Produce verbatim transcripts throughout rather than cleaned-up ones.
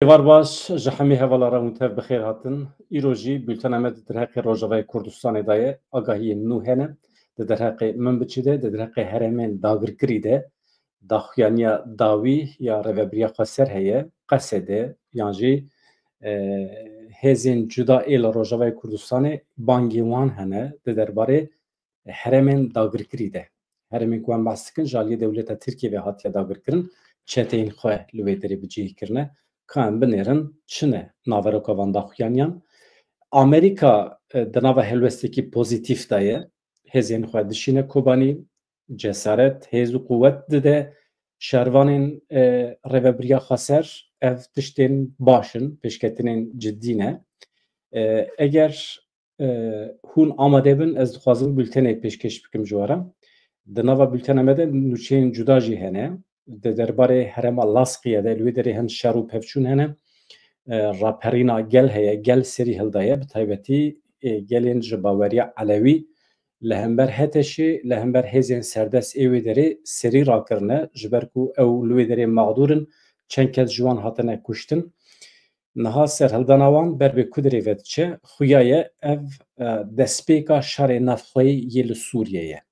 Êvar baş ji hemî hevala re hûn tev bi xêr hatin. Îro jî bültena me di derheqê Rojavayê Kurdistanê de ye. Agahiyên nû hene. Di derheqê Minbiçî de, di derheqê herêmên dagirkirî de, daxuyaniya dawî ya Rêvebiriya Xweser heye, Qesedê, yan jî, e, hêzên cuda ê li Rojavayê Kurdistanê bangên wan hene di derbarê herêmên dagirkirî de. Herêmên ku em behs dikin, ji aliyê dewleta Tirkiyê ve hatiye dagirkirin, çeteyên xwe li wê derê bi cihî kirine. Ka em binêrin, çi ne naveroka van daxuyaniyan? Amerîka, e, di nava helwestekî pozîtîf de ye. Hêzên xwe dişîne Kobanî, cesaret, hêz û quwet dide şervanên, e, Rêvebiriya Xweser. Ev tiştên baş in, pêşketinên cidî ne. E, eger, e, hûn amade bin, ez dixwazim bültenê pêşkêş bikim ji we re. Di nava bültena me de nûçeyên cuda jî hene. Di derbarê herêma Laskiye de li wê derê hin şer û pevçûn hene. E, raperîna gel heye, gel serî hildaye, bi taybetî, e, gelên ji baweriya Elewî li hember HTŞ'ê, li hember hêzên serdest ê wê derê serî rakirine, ji ber ku ew li wê derê mexdûr in, çend kes ji wan hatine kuştin. Niha serhildana wan ber bi ku derê ve diçe, xuya ye ev, e, destpêka şerê navxweyî yê li Sûriyê ye.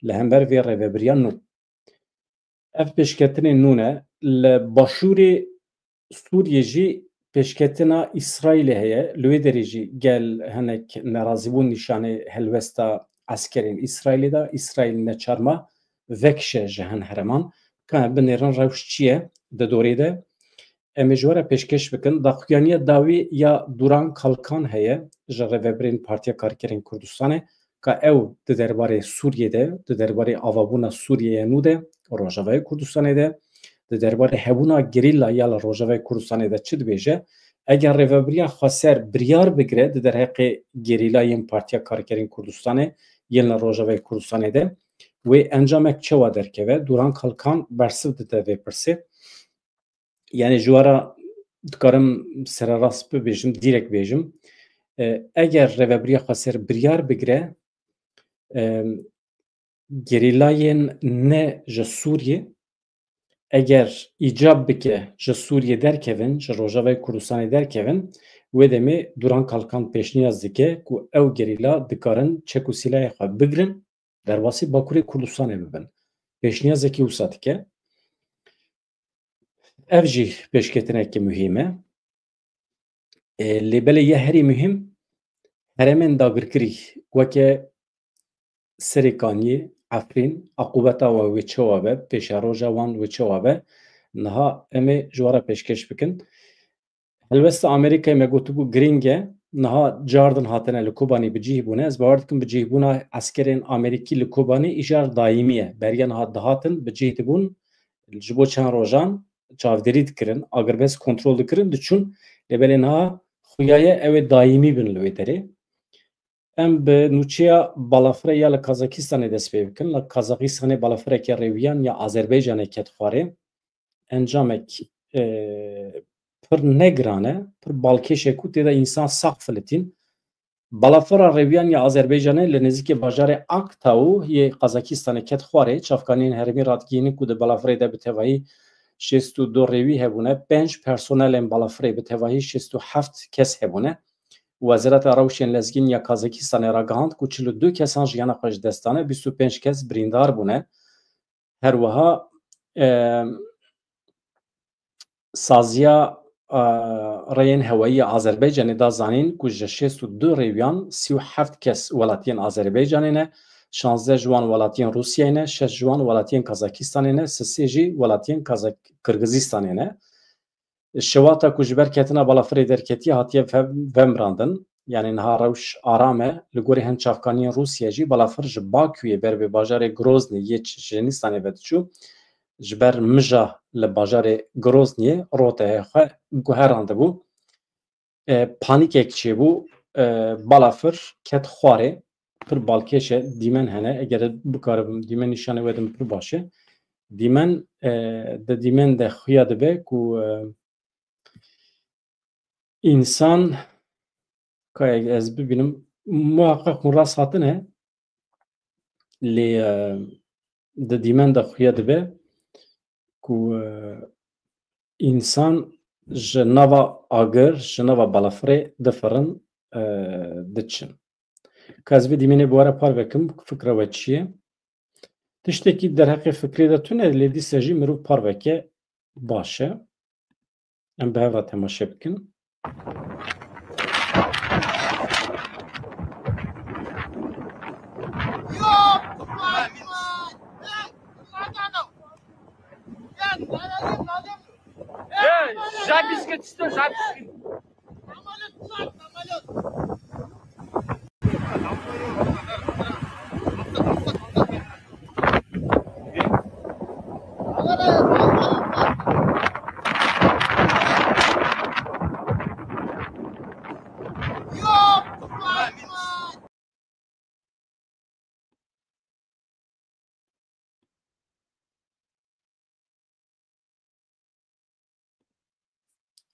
Li hember vê rêvebiriya nû. Ev pêşketinên nû ne. Li başûrê Sûriyê jî pêşketina Îsraîlê heye. Li wê derê jî gel hinek nerazîbûn nîşanê helwesta eskerên Îsraîlê da. Îsraîl neçar ma vekişe ji hin herêman. Ka em binêrin rewş çi ye di dorê de. Em ê ji we re pêşkêş bikin. Daxuyaniya dawî ya Duran Kalkan heye ji rêvebirên Partiya Karkerên Kurdistanê, ka ew di derbarê Sûriyê de, di derbarê avabûna Sûriyeyê nû de, Rojavayê Kurdistanê de, di derbarê hebûna gerîla ya li Rojavayê Kurdistanê de çi dibêje? Eger Rêvebiriya Xweser biryar bigire di derheqê gerîlayên Partiya Karkerên Kurdistanê yên li Rojavayê Kurdistanê de, wê encamek çawa derkeve? Duran Kalkan bersiv dide vê pirsê. Yani ji we re dikarim sererast bibêjim, dîrek bêjim. E, eger Rêvebiriya Xweser biryar bigire, e, gerîlayên ne ji Sûriyê, eger îcab bike ji Sûriyê derkevin, ji Rojavayê Kurdistanê derkevin, wê demê Duran Kalkan pêşniyaz dike ku ew gerîla dikarin çek û sîlahê xwe bigrin, derbasî Bakurê Kurdistanê bibin. Pêşniyazekî wisa dike. Ev jî pêşketineke muhîm e. E, lê belê yê herî muhîm, herêmên dagirkirî weke Serê Kaniyê, Efrîn, aqûbeta we wê çawa be, pêşeroja wan wê çawa be, niha em ê ji we re pêşkêş bikin. Helwesta Amerîkayê me gotibû girîng e, niha cardin hatine li Kobanî bi cih bûne. Ez bawer dikim bi cihbûna eskerên Amerîkî li Kobanî îcar daîmî ye. Beriya niha dihatin bi cih dibûn, ji bo çend rojan çavdêrî dikirin, agirbest kontrol dikirin, diçûn. Lê belê niha xuya ye ew ê daîmî bin li wê derê. Em bi nûçeya balafirê ya li Kazakistanê dest pê bikin. Li Kazakistanê balafireke rêwiyan ya Azerbaycanê ket xwarê. Encamek, e, pir negiran e, pir balkêş e ku tê de însan sax filitîn. Balafira rêwiyan ya Azerbaycanê li nêzîkê bajarê Aktau yê Qazakistanê ket xwarê. Çavkaniyên herêmî radigihînin ku di balafirê de bi tevahî şêst û du rêwî hebûne, pênc personelên balafirê bi tevahî şêst û heft kes hebûne. Wezareta Rewşên Lezgîn ya Kazakistanê ragihand ku çil û du kesan jiyana xwe ji dest dane, bîst û pênc kes birîndar bûne. Her wiha, e, saziya, e, rêyên hewayî ya Azerbaycanê da zanîn ku ji şêst û du rêwiyan sî û heft kes welatiyên Azerbaycanê ne, şazdeh ji wan welatiyên Rûsyayê ne, şeş ji wan welatiyên Kazakistanê ne, sisê jî welatiyên Kazak-, Kirgizistanê ne. Şewata ku ji ber ketina balafirê derketiye hatiye ve-, vemirandin. Yani niha rewş aram e. Li gorî hin çavkaniyên Rûsya jî balafir ji Bakuyê ber bi bajarê Grozny yê Çeçenistanê ve diçû. Ji ber mija li bajarê Grozniyê roteyê xwe guherandibû. E, panîkek çêbû, e, balafir ket xwarê. Pir balkêş e, dîmen hene. Eger bikaribim dîmen nîşanê we dim pir baş e. Dîmen, e, di dîmen de xuya dibe ku, e, însan, ka ez bibînim, muhaqqeq hûn rast hatine, lê, e, di dîmen de xuya dibe ku, e, însan ji nava agir, ji nava balafirê difirin, e, diçin. Ka ez vê dîmenê bi we re parve kim, fikra we çi ye? Tiştekî derheqê fikrê de tune, lê dîsa jî mirov parveke baş e. Em bi hev re temaşe bikin.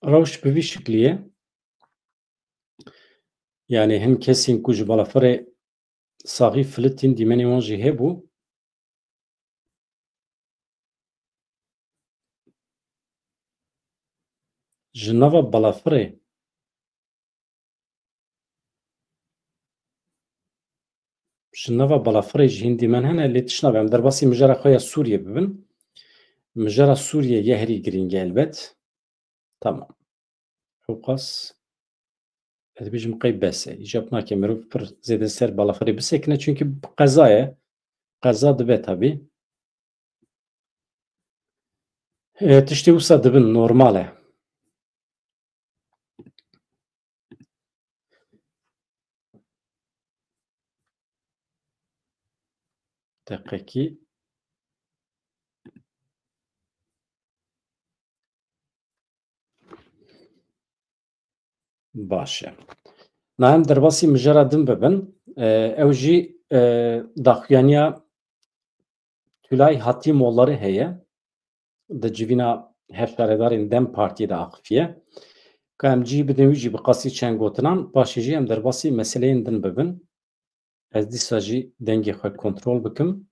Rewş bi vî şiklî ye. Yanî hin kesên ku ji balafirê saxî filitîn, dîmenê wan jî hebû. Ji nava balafirê, ji nava balafirê jî hin dîmen hene, lê tişt nabe. Em derbasî mijara xwe ya Sûriyê bibin. Mijara Sûriyê yê herî girîng e elbet. Tamam. Ewqas ez dibêjim qey bes e. Îcab nake mirov pir zêde ser balafirê bisekine, çunkî qeza ye. Qeza dibe tabî. E, tiştê wisa dibin, normal e. Deqekî. Baş e. Na em derbasî mijara din bibin. E, ew jî, e, daxuyaniya Tülay Hatîmoğulları heye. Di civîna hevşaredarên DEM Partiyê de axifiye. Ka em cihî bidin wî jî bi qasî çend gotinan, paşê jî em derbasî meseleyên din bibin. Ez dîsa jî dengê xwe kontrol bikim.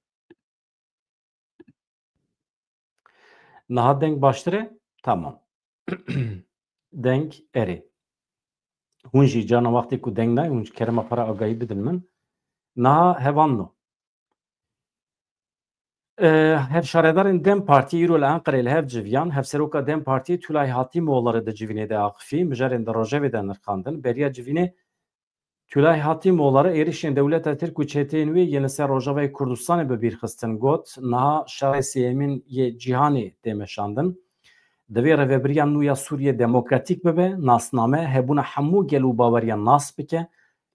Niha deng baştir e? Tamam. Deng erê. Hûn jî carna wextê ku deng nayê, hûn ji kerema xwe re agahî bidin min. Niha hevalno. E, hevşaredarên DEM Partiyê îro li Enqereyê li hev civiyan. Hevseroka DEM Partiyê Tülay Hatîmoğulları di civînê de axifî, mijarên di rojevê de nirxandin. Beriya civînê Tülay Hatîmoğulları êrişên dewleta Tirk û çeteyên wê yên li ser Rojavayê Kurdistanê bi bîr xistin, got, niha şerê sêyemîn yê cîhanê tê meşandin. Divê rêvebiriya nû ya Sûriyê demokratîk bibe, nasname, hebûna hemû gel û baweriyan nas bike,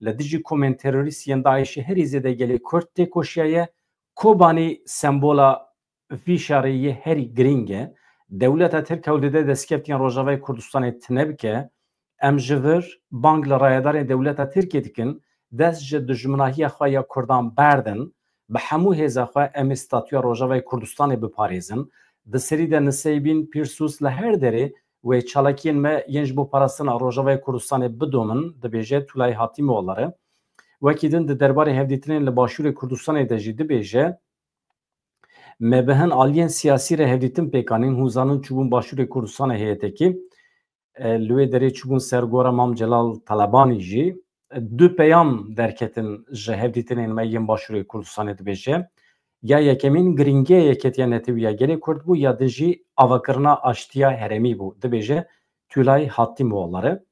li dijî komên terorîst yên DAIŞê herî zêde gelê Kurd têkoşiyaye, Kobanî sembola vî şerê yê herî girîng e. Dewleta Tirk hewl dide destkeftiyên Rojavayê Kurdistanê tune bike. Em ji vir bang li rayedarên dewleta Tirkiyê dikin, dest ji dijminahiya xwe ya Kurdan berdin, bi hemû hêza xwe em ê statûya Rojavayê Kurdistanê biparêzin. Di serî de Niseybîn Pîrsûs li her derê wê çalakiyên me yên ji bo parastina Rojavayê Kurdistanê bidomin, dibêje Tülay Hatîmoğulları. Wekî din di derbarê hevdîtinên li Başûrê Kurdistanê de jî dibêje, me bi hin aliyên siyasî re hevdîtin pêk anîn, hûn zanin çûbûn Başûrê Kurdistanê heyetekî, e, li wê derê çûbûn ser gora Mam Celal Talebanî jî, e, du peyam derketin ji hevdîtinên me yên Başûrê Kurdistanê, dibêje. Ya yekemîn, girîngiya yeketiya netewî ya gelê Kurd bû, ya din jî avakirina aştiya herêmî bû, dibêje Tülay Hatîmoğulları.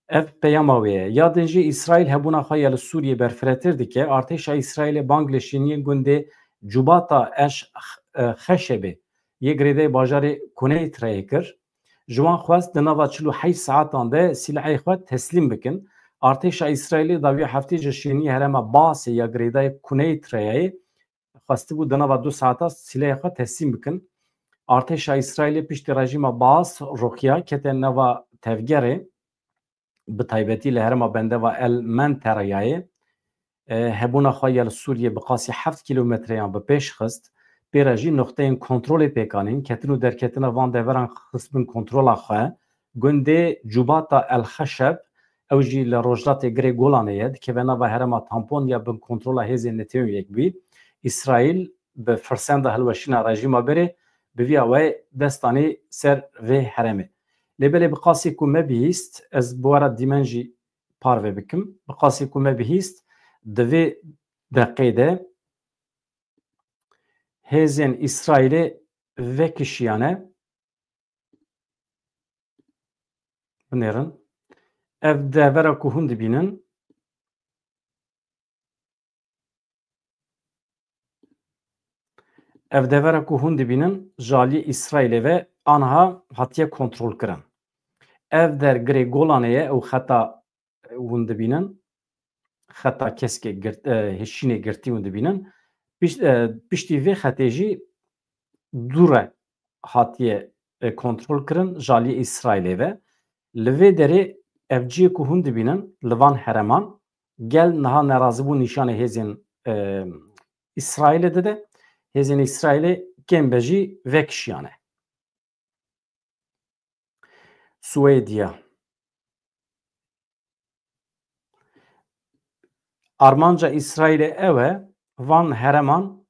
Ev peyama wê ye. Ya din jî Îsraîl hebûna xwe ya li Sûriyê berfiretir dike. Artêşa Îsraîlê bang li şêniyên gundê Cubata Eş Xeşebê yê girêdayî bajarê Kuneytreyê kir. Ji wan xwest di nava çil û heşt saetan de sîlehê xwe teslîm bikin. Artêşa Îsraîlê dawiya heftê ji şêniyê herêma Baasê ya girêdayî Kuneytreyayê xwestibû di nava du saeta sîlehê xwe teslîm bikin. Artêşa Îsraîlê piştî rejîma Baas roxiya kete nava tevgerê, bi taybetî li herêma bendeva El Mentereyayê, e, hebûna xwe ya li Sûriyê bi qasî heft kîlometreyan bi pêş xist. Pê re jî noqteyên kontrolê pêk anîn, ketin û derketina van deveran xist bin kontrola xwe. Gundê Cubata El Xeşeb, ew jî li rojhilatê Girê Golanê ye, dikeve nava herêma tampon ya bin kontrola hêzên Netewên Yekbûyî. Îsraîl bi firsenda hilweşîna rejîma berê bi vî awayê dest anî ser vê herêmê. Lê belê bi qasî ku me bihîst, ez bi we re dîmen jî parve bikim. Bi qasî ku me bihîst, di vê deqê de hêzên Îsraîlê vekişiyane. Binêrin. Ev devera ku hûn dibînin, ev devera ku hûn dibînin, ji aliyê Îsraîlê ve anha hatiye kontrolkirin. Ev der girê Golanê ye, ew xeta hûn dibînin, xeta keskê girt-, e, hişînê girtî hûn dibînin. Pişt-, e, piştî vê xetê jî dû re hatiye, e, kontrol kirin ji aliyê Îsraîlê ve. Li vê derê ev cihê ku hûn dibînin, li van hereman, gel niha nerazîbûn nîşanê hêzên, e, Îsraîlê dide. Hêzên Îsraîlê kêm be jî vekişiyane. Swêdiya. Armanca Îsraîlê ew e, van hereman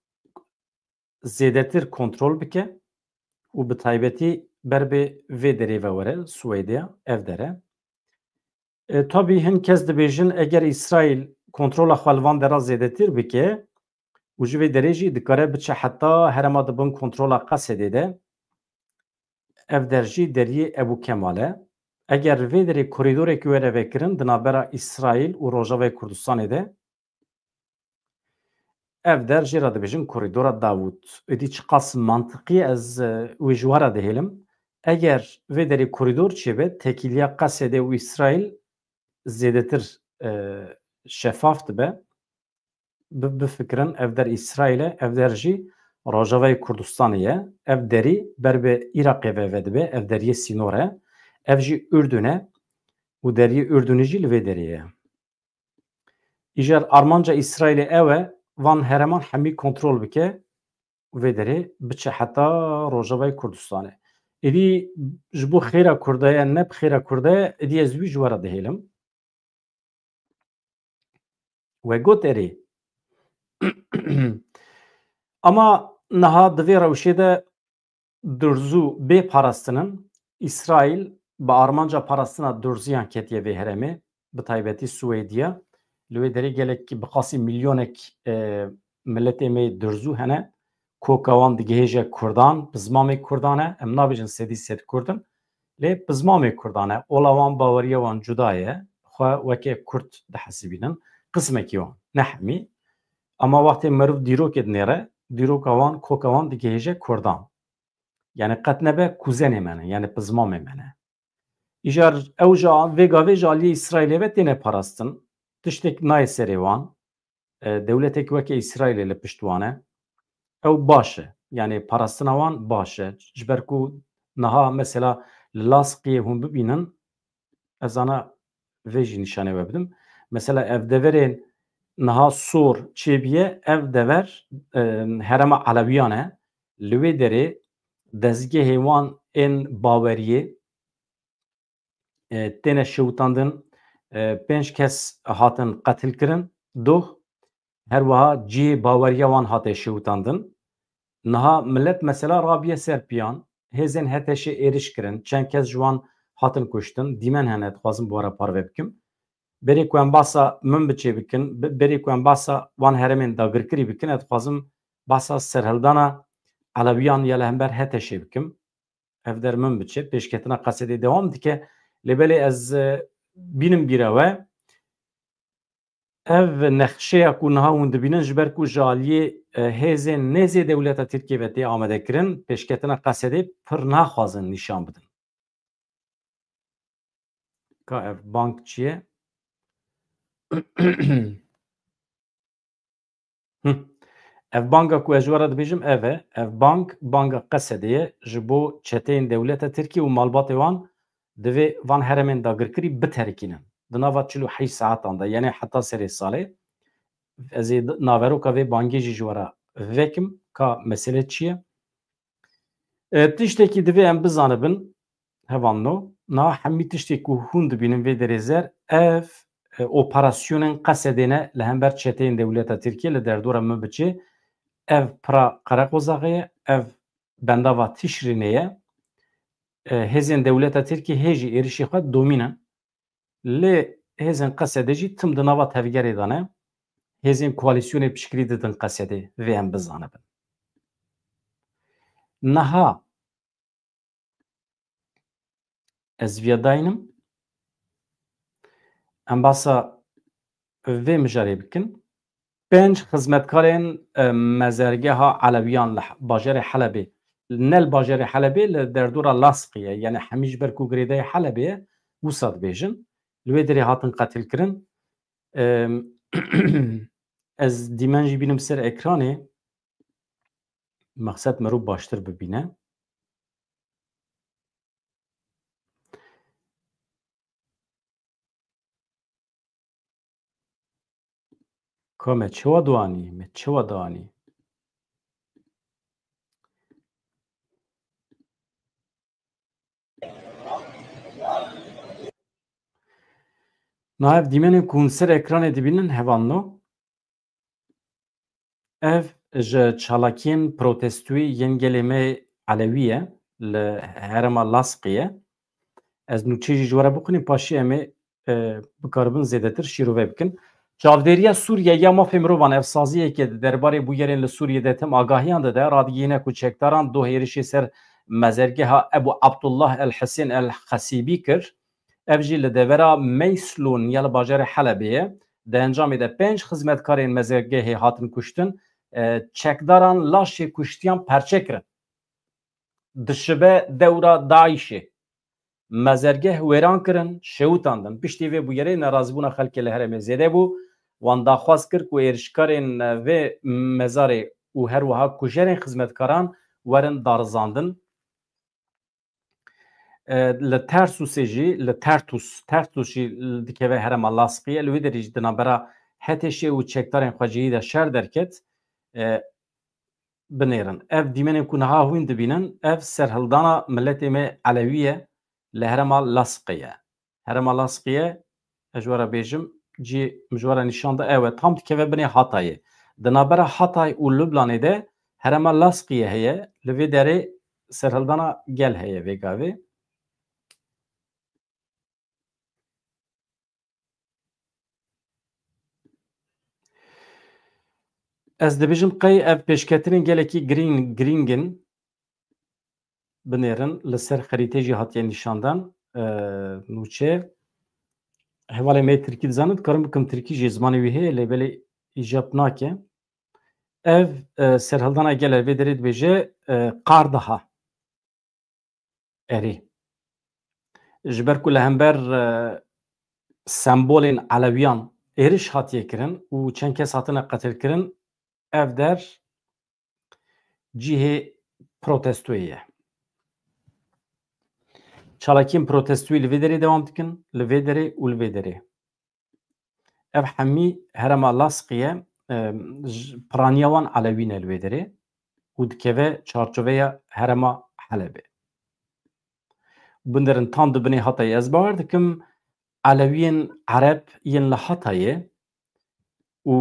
zêdetir kontrol bike û bi taybetî ber bi vê derê ve were, Swêdiya, ev dere. E, tabî hin kes dibêjin, eger Îsraîl kontrola xwe li van dera zêdetir bike û ji vê derê jî dikare biçe heta herema di bin kontrola Qesedê de, ev der jî deriyê Ebû Kemal e. Eger vê derê korîdorek were vekirin di navbera Îsraîl û Rojavayê Kurdistanê de, ev der jê re dibêjin Korîdora Dawûd. Êdî çiqas mantiqî ye, ez, e, wê ji we re dihêlim. Eger vê derê korîdor çêbe, tekîliya Qesedê û Îsraîl zêdetir, e, şefaf dibe. Bi-, bifikirin, ev der Îsraîl e, ev der jî Rojavayê Kurdistanê ye. Ev derî ber bi Iraqê ve vedibe, ev deriyê sînor e. Ev jî Urdun e û deriyê Urdunê jî li vê derê ye. Îcar armanca Îsraîlê ew e, van hereman hemî kontrol bike û vê derê biçe heta Rojavayê Kurdistanê. Êdî ji bo xêra Kurda ye, ne bi xêra Kurda ye, êdî ez wî ji we re dihêlim. We got erê. Ama niha di vê rewşê de durzû bê parastin in. Îsraîl bi armanca parastina durziyan ketiye vê herêmê, bi taybetî Swêdiya. Li wê derê gelek bi qasî milyonek, e, miletê me yê durzû hene. Koka wan digihêje Kurdan, bi zimamê Kurdan e. Em nabêjin sedî sed Kurd in. Lê bi zimamê Kurdan e. Ola wan, baweriya wan cuda ye. Xwe weke Kurd dihesibînin. Qismekî wan, ne hemî. Ama wextê meriv dîrokê dinêre, dîroka wan, koka wan digihêje Kurdan. Yani qet nebe kuzenê me ne, yani bi zimamê me ne. Îcar ew ji a-, vê gavê ji aliyê Îsraîlê ve têne parastin. Tiştek nayê serê wan. E, dewletek weke Îsraîlê li pişt wan e. Ew baş e. Yani parastina wan baş e. Ji ber ku niha mesela li Laskiyê hûn bibînin, ez ana vê jî nîşanê we bidim. Mesela ev deverên niha sor çêbûye, ev dever, e, herema Elewiyan e. Li wê derê dezgehê wan ên baweriyê, e, têne şewitandin, e, pênc kes hatin qetilkirin, doh, her wiha cihê baweriya wan hate şewitandin. Niha milet mesela rabiye ser piyan, hêzên H T Ş'ê êriş kirin, çend kes ji wan hatin kuştin, dîmen hene, dixwazim bi we re parve bikim. Berê ku em basa Minbiçê bikin, bi-, berê ku em basa wan herêmên dagirkirî bikin, ez dixwazim basa serhildana Elewiyan ya li hember H T Ş'ê bikim. Ev der Minbiçê, pêşketina Qesedê dewam dike. Lê belê ez, e, bînim bîra we. Ev nexşeya ku niha hûn dibînin, ji ber ku ji aliyê, e, hêzên nêzê dewleta Tirkiyê ve tê amadekirin, pêşketina Qesedê pir naxwazin nîşan bidin. Ka ev bank çi ye? Hı. Ev banga ku ez ji we re dibêjim, ev e. Ev bang, banga Qesedê ye. Ji bo çeteyên dewleta Tirkiyê û malbatê wan divê van herêmên dagirkirî biterikînin. Di nava çil û heşt saetan de, yani heta serê salê. Ez ê naveroka vê bangê jî ji we re vekim, ka mesele çi ye? E, tiştekî divê em bizanibin, hevalno, niha hemî tiştê ku hûn dibînin vê derê zer, ev, e, operasyonên Qesedê ne li hember çeteyên dewleta Tirkiye li derdora Minbiçê, ev pira Qereqozaxê ye, ev bendava Tişrînê ye. e, hêzên dewleta Tirkî hê jî êrişê xwe domînin. Lê hêzên Qesedê jî tim di nava tevgerê de ne. Hêzên koalîsyonê piştgirî didin Qesedê, vê em bizanibin. Niha ez viya daynim. Em basa vê mijarê bikin. Pênc xizmetkarên, e, mezergeha Elewiyan li bajarê Helebê, ne li bajarê Helebê, li derdora Laskiye, yani hemî ji ber ku girêdayê Helebê ye, wisa dibêjin. Li wê derê hatin qetilkirin. Em, ez dîmen jî bînim ser ekranê. Mexsed merû baştir bibîne. Ka me çewa diwanî? Me çewa diwanî? Niha ev dîmenên ku hûn ser ekranê dibînin hevalno. Ev ji çalakiyên protestoyî yên gelê me Elewî ye, li herêma Laskiye. Ez nûçeyê jî ji we re bixwînim, paşê em ê, e, bikaribin zêdetir şîrove bikin. Çavdêriya Sûriye ya Mafê Mirovan ev saziyeke di derbarê bûyerên li Sûriyê de tim agahiyan dide. Radigihîne ku çekdaran doh êrişê ser mezergeha Ebû Abdullah El Hisên El Xesîbî kir. Ev jî li devera Meyslûn ya li bajarê Helebê ye. Di encamê de pênc xizmetkarên mezergehê hatin kuştin. E, çekdaran laşê kuştiyan perçe kirin. Dişibe dewra DAIŞê. Mezergeh wêran kirin, şewitandin. Piştî vê bûyerê nerazîbûna xelkê li herêmê zêde bû. Wan daxwaz kir ku êrişkarên vê mezarê û her wiha kujerên xizmetkaran werin darizandin. E, li Tersûsê jî, li Tertûs, Tertûs jî dikeve herêma Laskiye, li wê derê jî di navbera HTŞ û çekdarên xwecihî de şer derket, e, binêrin. Ev dîmenên ku niha hûn dibînin, ev serhildana miletê me Elewî ye, li herêma Laskiye. Herêma Laskiye, ez ji we re bêjim, cî min ji we re nîşan da ew e, tam dikeve binê Hatayê. Di navbera Hatay û Lublanê de herêma Laskiye heye, li vê derê serhildana gel heye vê gavê. Ez dibêjim qey ev pêşketinên gelekî girîng, girîng in. Binêrin, li ser xerîtê jî hatiye nîşandan, e, nûçe. Hevalê me tirkî dizanit, dikarim bikim tirkî jî zimanê wî heye, lê belê îcab nake. Ev, e, serhildana gel e, vê derê dibêje, e, Qardaha. Erê. Ji ber ku li hember, e, sembolên Elewiyan êriş hatiye kirin û çend kes hatine qetilkirin, ev der cihê protestoyê ye. Çalakiyên protestoyê li vê derê dewam dikin, li vê derê û li vê derê. Ev hemî herêma Laskiye, e, ji piraniya wan Elewî ne li wê derê û dikeve çarçoveya herêma Helebê. Binêrin tam di binê Hatayê. Ez bawer dikim Elewiyên Ereb yên li Hatayê û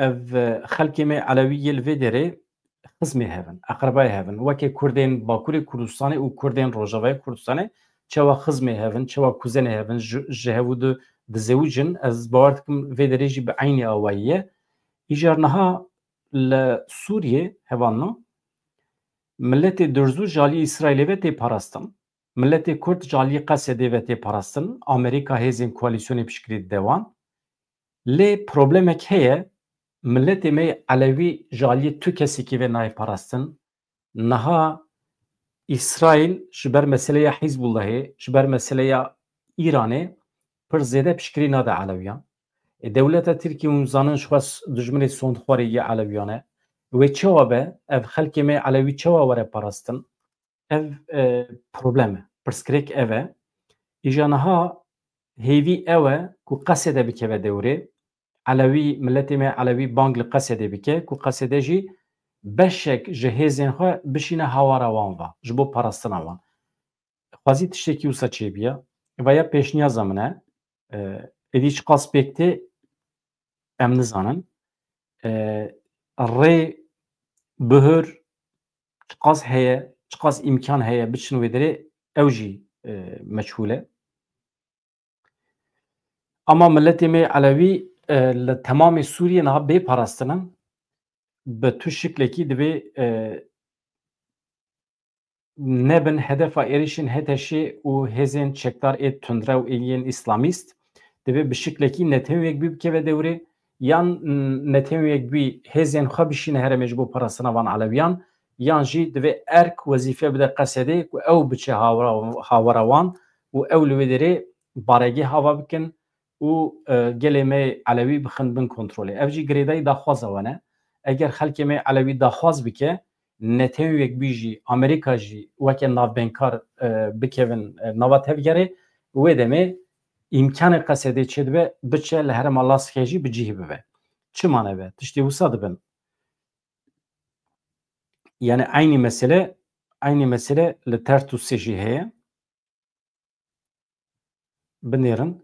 ev xelkê me Elewî yê li vê derê xizmê hev in, eqrebayê hev in. Weke Kurdên Bakurê Kurdistanê û Kurdên Rojavayê Kurdistanê çawa xizmê hev in, çawa kuzenê hev in, ji, ji hev û di, dizewicin. Ez bawer dikim vê derê jî bi eynî awayî ye. Îcar niha li Sûriyê hevalno, miletê Durzû ji alî Îsraîlê ve tê parastin. Miletê Kurd ji alî Qesedê ve tê parastin. Amerîka hêzên koalîsyonê piştgirî dide wan. Lê problemek heye, miletê me Elewî ji aliyê tu kesekî ve nayê parastin. Niha Îsraîl ji ber meseleya Hizbullahê, ji ber meseleya Îranê pir zêde piştgirî nade Elewiyan. E, dewleta Tirkî hûn zanin ji xwe s-, dijminê sondxwarê yê Elewiyan e. Wê çawa be? Ev xelkê me Elewî çawa were parastin? Ev, e, problem e. Pirsgirêk ev e. Îja niha hêvî ew e ku Qesedê bikeve dewrê. Elewî, miletê me Elewî bang li Qesedê bike, ku Qesedê jî beşek ji hêzên xwe bişîne hawara wan ve, ji bo parastina wan. Xwezî tiştekî wisa çêbiya. Vaya pêşniyaza min e. E, êdî çiqas pêk tê, em nizanin. E, rê, bihur, çiqas heye, çiqas îmkan heye biçin wê derê, Ew jî, e, meçhûl e. Ama miletê me Elewî, e, li temamê Sûriyê niha bê parastin in. Bi tu şiklekî divê, e, nebin hedefa êrişên H T Ş'ê û hêzên çekdar ê tundrew ê yên îslamîst. Divê bi şiklekî netew yekbî bikeve dewrê, yan, mm, netew yekbî hêzên xwe bişîne herêmê ji bo parastina van Elewiyan, yan jî divê erk wezîfe bide Qesedê ku ew biçe hawara, hawara wan û ew li wê derê baregê hava bikin û, e, gelê me Elewî bixin bin kontrolê. Ev jî girêdayî daxwaza we ne. Eger xelkê me Elewî daxwaz bike, netew yekbî jî, Amerîka jî weke navbeynkar, e, bikevin, e, nava tevgerê, wê demê îmkanê Qesedê çêdibe, biçe li herêma Laskê jî bi cihî bibe. Çima nebe? Tiştê wisa dibin. Yani eynî mesele, eynî mesele li Tertûsê jî heye. Binêrin.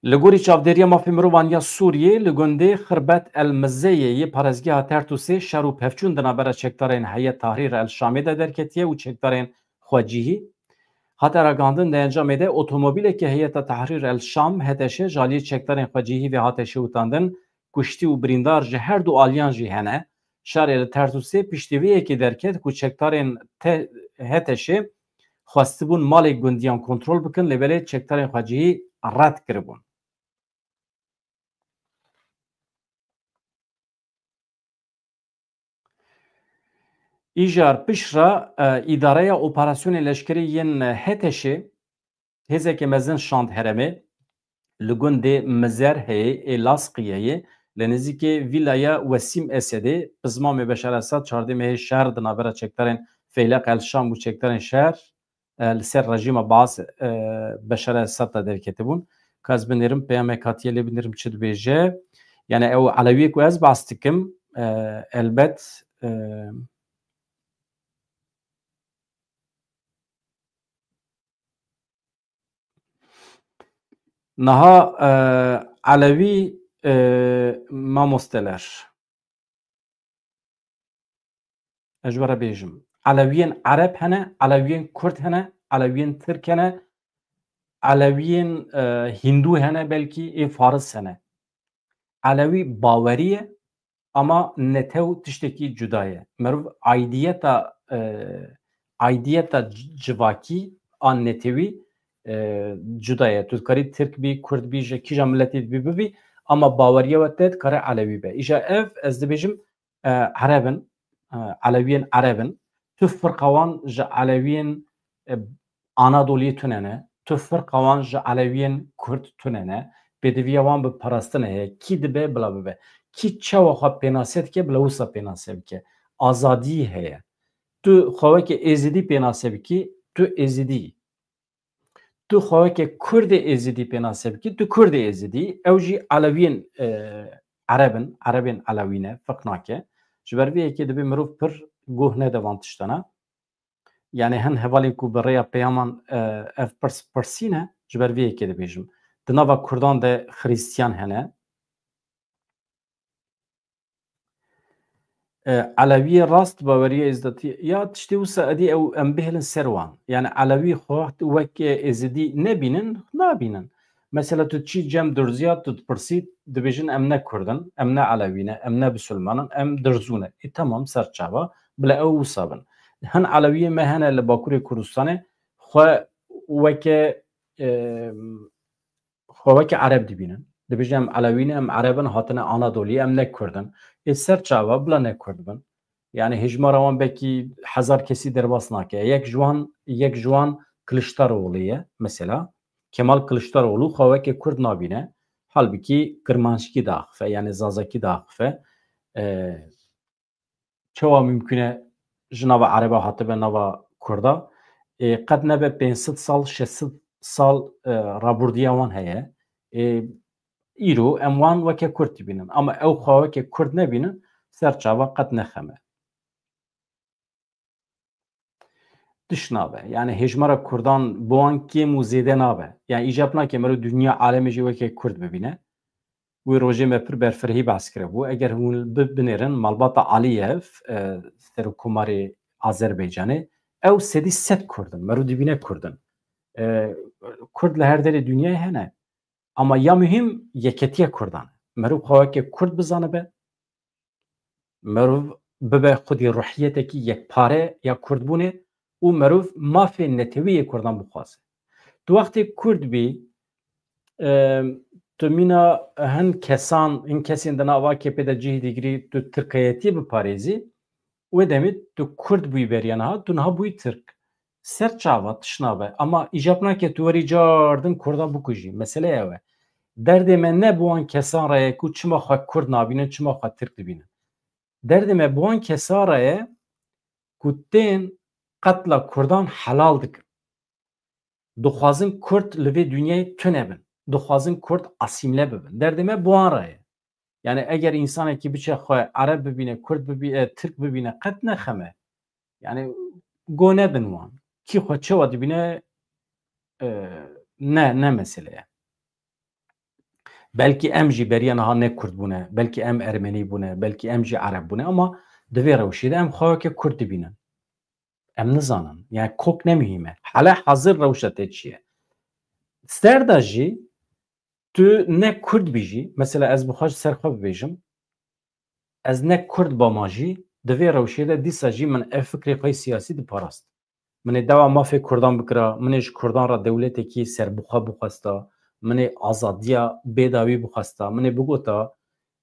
Li gorî Çavdêriya Mafê Mirovan ya Sûriyê, li gundê Xirbet El Mizeyê yê parêzgeha Tertûsê şer û pevçûn di navbera çekdarên Heyet Tahrîr El Şamê de derketiye û çekdarên xwecihî. Hate ragihandin, di encamê de otomobîleke Heyeta Tahrîr El Şam, H T Ş, ji aliyê çekdarên xwecihî ve hate şewitandin, kuştî û birîndar ji her du aliyan jî hene. Şerê li Tertûsê piştî vê yekê derket ku çekdarên te-, H T Ş xwestibûn malê gundiyan kontrol bikin, lê belê çekdarên xwecihî red kiribûn. Îjar piştre, e, Îdareya Operasyonê Leşkerî yên H T Ş'ê hêzeke mezin şand herêmê. Li gundê Mizer heye ê Laskiyeyê, li nêzîkê vîlaya Wesîm Esedê, pizmamê Beşar Esad çardeh mehê şer di navbera çekdarên Feyleq El Şam û çekdarên şer, e, li ser rejîma Baas, e, Beşar Esad de derketibûn. Ka ez binêrim, peyamek hatiye lê binêrim çi dibêje. Yani ew Elewiyê ku ez behs dikim, e, elbet, e, niha, e, Elewî, e, mamosteler. Ez ji we re bêjim. Elewiyên Ereb hene, Elewiyên Kurd hene, Elewiyên Tirk hene, Elewiyên, e, Hindû hene, belkî ê Faris hene. Elewî bawerî ye, ama netew tiştekî cuda ye. Merov aidiyeta, e, aidiyeta c-, civakî an netewî, e, cuda ye. Tu dikarî Tirk bî, Kurd bî, ji kîja miletê bî bibî, ama baweriya we te dikare Elewî be. Îja ev, ez dibêjim, e, Ereb in, e, Elewiyên Ereb in. Tu firqa wan ji Elewiyên, e, Anadoliyê tune ne. Tu firqa wan ji Elewiyên Kurd tune ne. Pêdiviya wan bi parastinê heye. Kî dibe bila bibe. Kî çawa xwe pênase dike bila wisa pênase bike. Azadî heye. Tu xwe weke Êzidî pênase bikî, tu Êzidî yî. Tu xwe weke Kurdê Êzidî pênase bikî, tu Kurdê Êzidî yî. Ew jî Elewiyên, e, Ereb in, Erebên Elewî ne, ferq nake. Ji ber vê yekê dibê mirov pir guh nede van tiştana. Yani hin hevalên ku bi rêya peyaman, e, ev pirs pirsî ne, ji ber vê yekê dibêjim. Di nava Kurdan de Xiristiyan hene. E, Elewiyê rast baweriya Êzidî ya tiştê wisa edî ew em bihêlin ser wan. Yani Elewî xwe wek Êzidî nebînin, nabînin. Mesela tu çî cem Durziya, tu dipirsî, dibêjin em ne Kurd in, em ne Elewî ne, em ne Bisilman in, em Dirzû ne. Ê, temam, ser çava, bila ew wisa bin. Hin Elewiyê me hene li Bakurê Kurdistanê xwe weke, e, xwe weke Ereb dibînin. Dibêjin em Elewî ne, em Ereb in, hatine Anadoliyê, em ne Kurd in. Ê, ser çava, bila ne Kurd bin. Yani hejmara wan belkî hezar kesî derbas nake. Yek ji wan, yek ji wan Kiliçdaroglu ye, mesela. Kemal Kiliçdaroglu xwe weke Kurd nabîne. Halbikî Kirmanckî diaxife, yani Zazakî diaxife. E, çawa mimkun e ji nava Ereba hatibe nava Kurda? E, qet nebe pênc sed sal, şeş sed sal, e, raburdiya wan heye. E, îro em wan weke Kurd dibînin. Ama ew xwe weke Kurd nebînin, ser çava qet nexeme. Tişt nabe. Yani hejmara Kurdan bi wan kêm û zêde nabe. Yani îcab nake mero dinya alemê jî weke Kurd bibîne. Wê rojê me pir berfirehî behs kiribû. Eger hûn bi-, binêrin malbata Aliyev, e, serokkomarê Azerbaycanê, ew sedî sed Kurd in. Mero dibîne Kurd in. E, Kurd li her derê dinyayê hene. Ama ya muhîm yeketiya Kurdan e. Merû xwe weke Kurd bizanibe, merûv bibe xwedî ruhiyetekî yekpare ya Kurdbûnê û merûv mafê netewî yê Kurdan bixwaze. Tu wextê Kurd bî, e, tu mîna hin kesan, hin kesên di nav A K P de cihê digirî, tu tirkayetiyê biparêzî, wê demê tu Kurd bûyî beriya niha, tu niha bûyî Tirk. Ser çava tişt nabe. Ama îcab nake tu werî cardin Kurda bikujî. Mesele ew e. Derdê me ne bi wan kesan re ye ku çima xwe Kurd nabînin, çima xwe Tirk dibînin. Derdê me bi wan kesan re ye ku tên qetla Kurdan helal dikin. Dixwazin Kurd li vê dinyayê tune bin. Dixwazin Kurd asîmle bibin. Derdê me bi wan re ye. Yani eger însanekî biçe xwe Ereb bibîne, Kurd bibî-, e, Tirk bibîne, qet ne xem e. Yani go nebin wan. Kî xwe çewa dibîne, e, ne, ne mesele ye. Belkî em jî beriya niha ne Kurd bûne, belkî em Ermenî bûne, belkî em jî Ereb bûne, ama di vê rewşê de em xwe weke Kurd dibînin. Em nizanin. Yani kok ne muhîm e. Hele hazir rewşa te çi ye? Ser de jî tu ne Kurd bî jî, mesela ez bi xwe ji ser xwe bibêjim, ez ne Kurd bama jî, di vê rewşê de dîsa jî min ev fikrê xwe yê siyasî diparast. Min ê dawa mafê Kurdan bikira, min ê ji Kurdan re dewletekî serbixwe bixwesta, min ê azadiya bêdawî bixwesta, min ê bigota,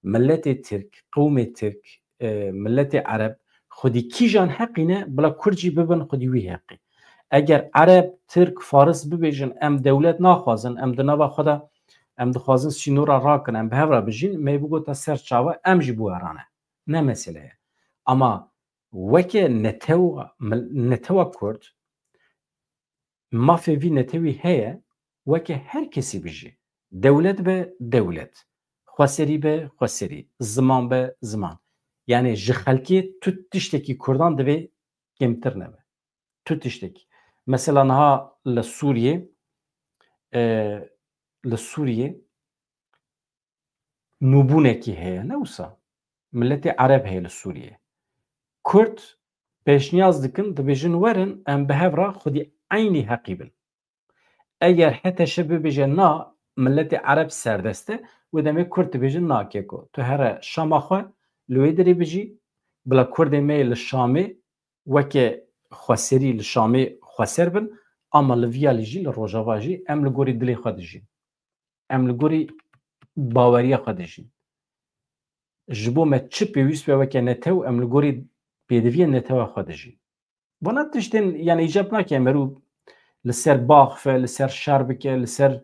miletê Tirk, qewmê Tirk, e, miletê Ereb, xwedî kîjan heqî ne, bila Kurd jî bibin xwedî wî heqî. Eger Ereb, Tirk, Faris bibêjin, em dewlet naxwazin, em di nava xwe de, em dixwazin sînora rakin, em bi hev re bijîn, me bigota ser çava, em jî bi we re ne. Ne mesele ye. Ama weke netewa, mil-, netewa Kurd, mafê vî netewî heye, weke her kesî bijî. Dewlet be dewlet. Xweserî be xweserî. Ziman be ziman. Yani ji xelkê tu tiştekî Kurdan divê kêmtir nebe. Tu tiştekî. Mesela niha li Sûriyê, e, li Sûriyê nûbûnekî heye, ne wisa? Miletê Ereb heye li Sûriyê. Kurd pêşniyaz dikin, dibêjin werin em bi hev re xwedî eynî heqî bin. Eger H T Ş bibêje na, miletê Ereb serdest e, wê demê Kurd dibêjin na keko. Tu here Şama xwe li wê derê bijî, bila Kurdê me yê li Şamê weke xweserî li Şamê xweser bin, ama li vî alî jî, li Rojava jî em li gorî dilê xwe dijîn. Em li gorî baweriya xwe dijîn. Ji bo me çi pêwîst be weke netew, em li gorî pêdiviyên netewa xwe dijîn. Vana tiştên, yani, îcab nake merû li ser baxfe, li ser şer bike, li ser,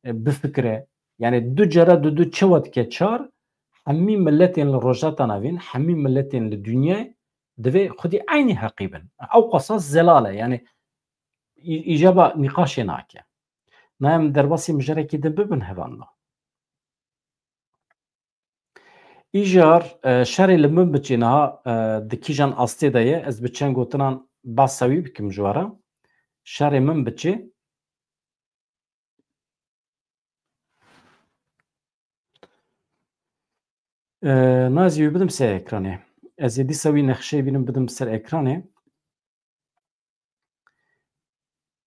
e, bifikire. Yani du cara du du çewa dike çar, hemî miletên li Rojhilata Navîn, hemî miletên li dinyayê divê xwedî eynî heqî bin. Ew qasa zelal e, yani î-, îcaba nîqaşê nake. Na em derbasî mijarekî din bibin hevalno. Îjar, e, şerê li Minbiçê niha, e, di kîjan astê de ye? Ez bi çend gotinan behsa wî bikim ji we re. Şerê Minbiçê, e, na ez ê wî bidim ser ekranê. Ez ê dîsa wî nexşeyê bînim bidim ser ekranê.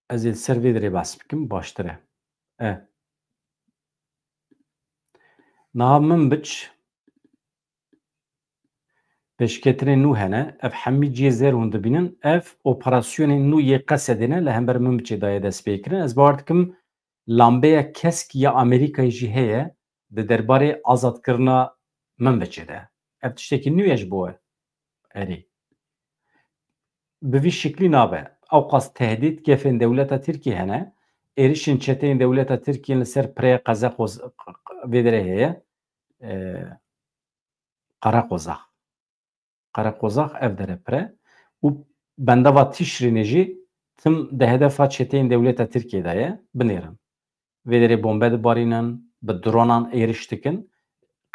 Ez ê li ser vê derê behs bikim, baştir e. E. Niha Minbiç pêşketinên nû hene. Ev hemî cihê zer hûn dibînin. Ev operasyonên nû yê Qesedê ne, li hember Minbiçê daye destpêkirin. Ez bawer dikim lambeya kesk ya Amerîkayê jî heye di derbarê azadkirina Minbiçê de. Ev tiştekî nû ye ji bo we? Erê. Bi vî şiklî nabe. Ewqas tehdît gefên dewleta Tirkî hene. Êrişên çeteyên dewleta Tirkî yên li ser pirê Qeze Qoz-, vê derê heye. E, Qereqozax. Qereqozax ev dere pire û bendava Tişrînê jî tim di hedefa çeteyên dewleta Tirkiyê de ye, binêrin. Vê derê bombe dibarînin, bi dronan êriş dikin.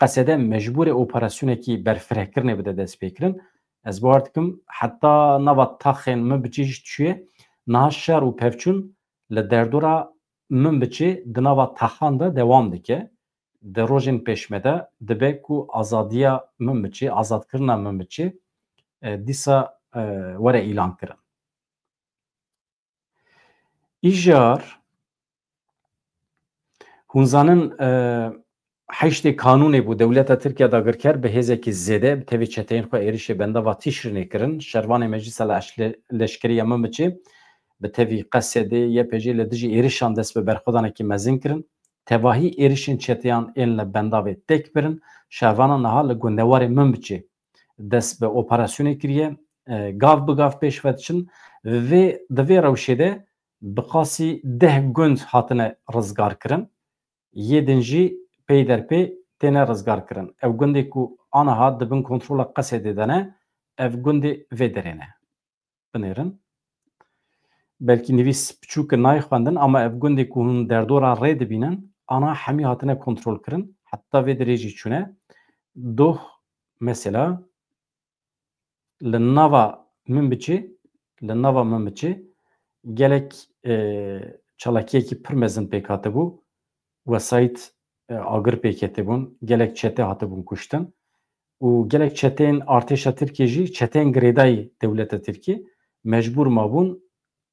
Qesede mecbûr e operasyonekî berfirehkirinê bide destpêkirin. Ez bawer dikim heta nava taxên Minbiçê jî çûye. Niha şer û pevçûn li derdora Minbiçê di nava taxan de dewam dike. Di rojên pêşme de dibe ku azadiya Minbiçê, azadkirina Minbiçê, e, dîsa, e, were îlankirin. Îjar, hûn zanin, e, heştê kanûnê bû dewleta Tirkiye dagirker bi hêzekî zêde bi tevî çeteyên xwe êrişê bendava Tîşrînê kirin. Şervanê Meclisa Leşkerî ya Minbiçê bi tevî Qesedê, Y P G li dijî êrişan dest bi berxwedanekî mezin kirin. Tevahî êrişên çeteyan ên li bendavê têk birin. Şervana niha li gundewarê Minbiçê dest bi operasyonê kiriye. E, gav bi gav pêş ve diçin. Vê, di vê rewşê de bi qasî deh gund hatine rizgar kirin. Yê din jî pey der pê têne rizgar kirin. Ev gundê ku aniha di bin kontrola Qesedê de ne, ev gundê vê derê ne. Binêrin. Belkî nivîs piçûk nayê xwendin, ama ev gundê ku hûn derdora rê dibînin, ana hemî hatine kontrol kirin. Heta vê derê jî çûne. Doh, mesela, li nava Minbiçê, li nava Minbiçê gelek, e, çalakiyekî pir mezin pêk hatibû. Wesayît, e, agir pêk ketibûn. Gelek çete hatibûn kuştin. Û gelek çeteyên artêşa Tirkiyê jî, çeteyên girêdayî dewleta Tirkiyê mecbûr mabûn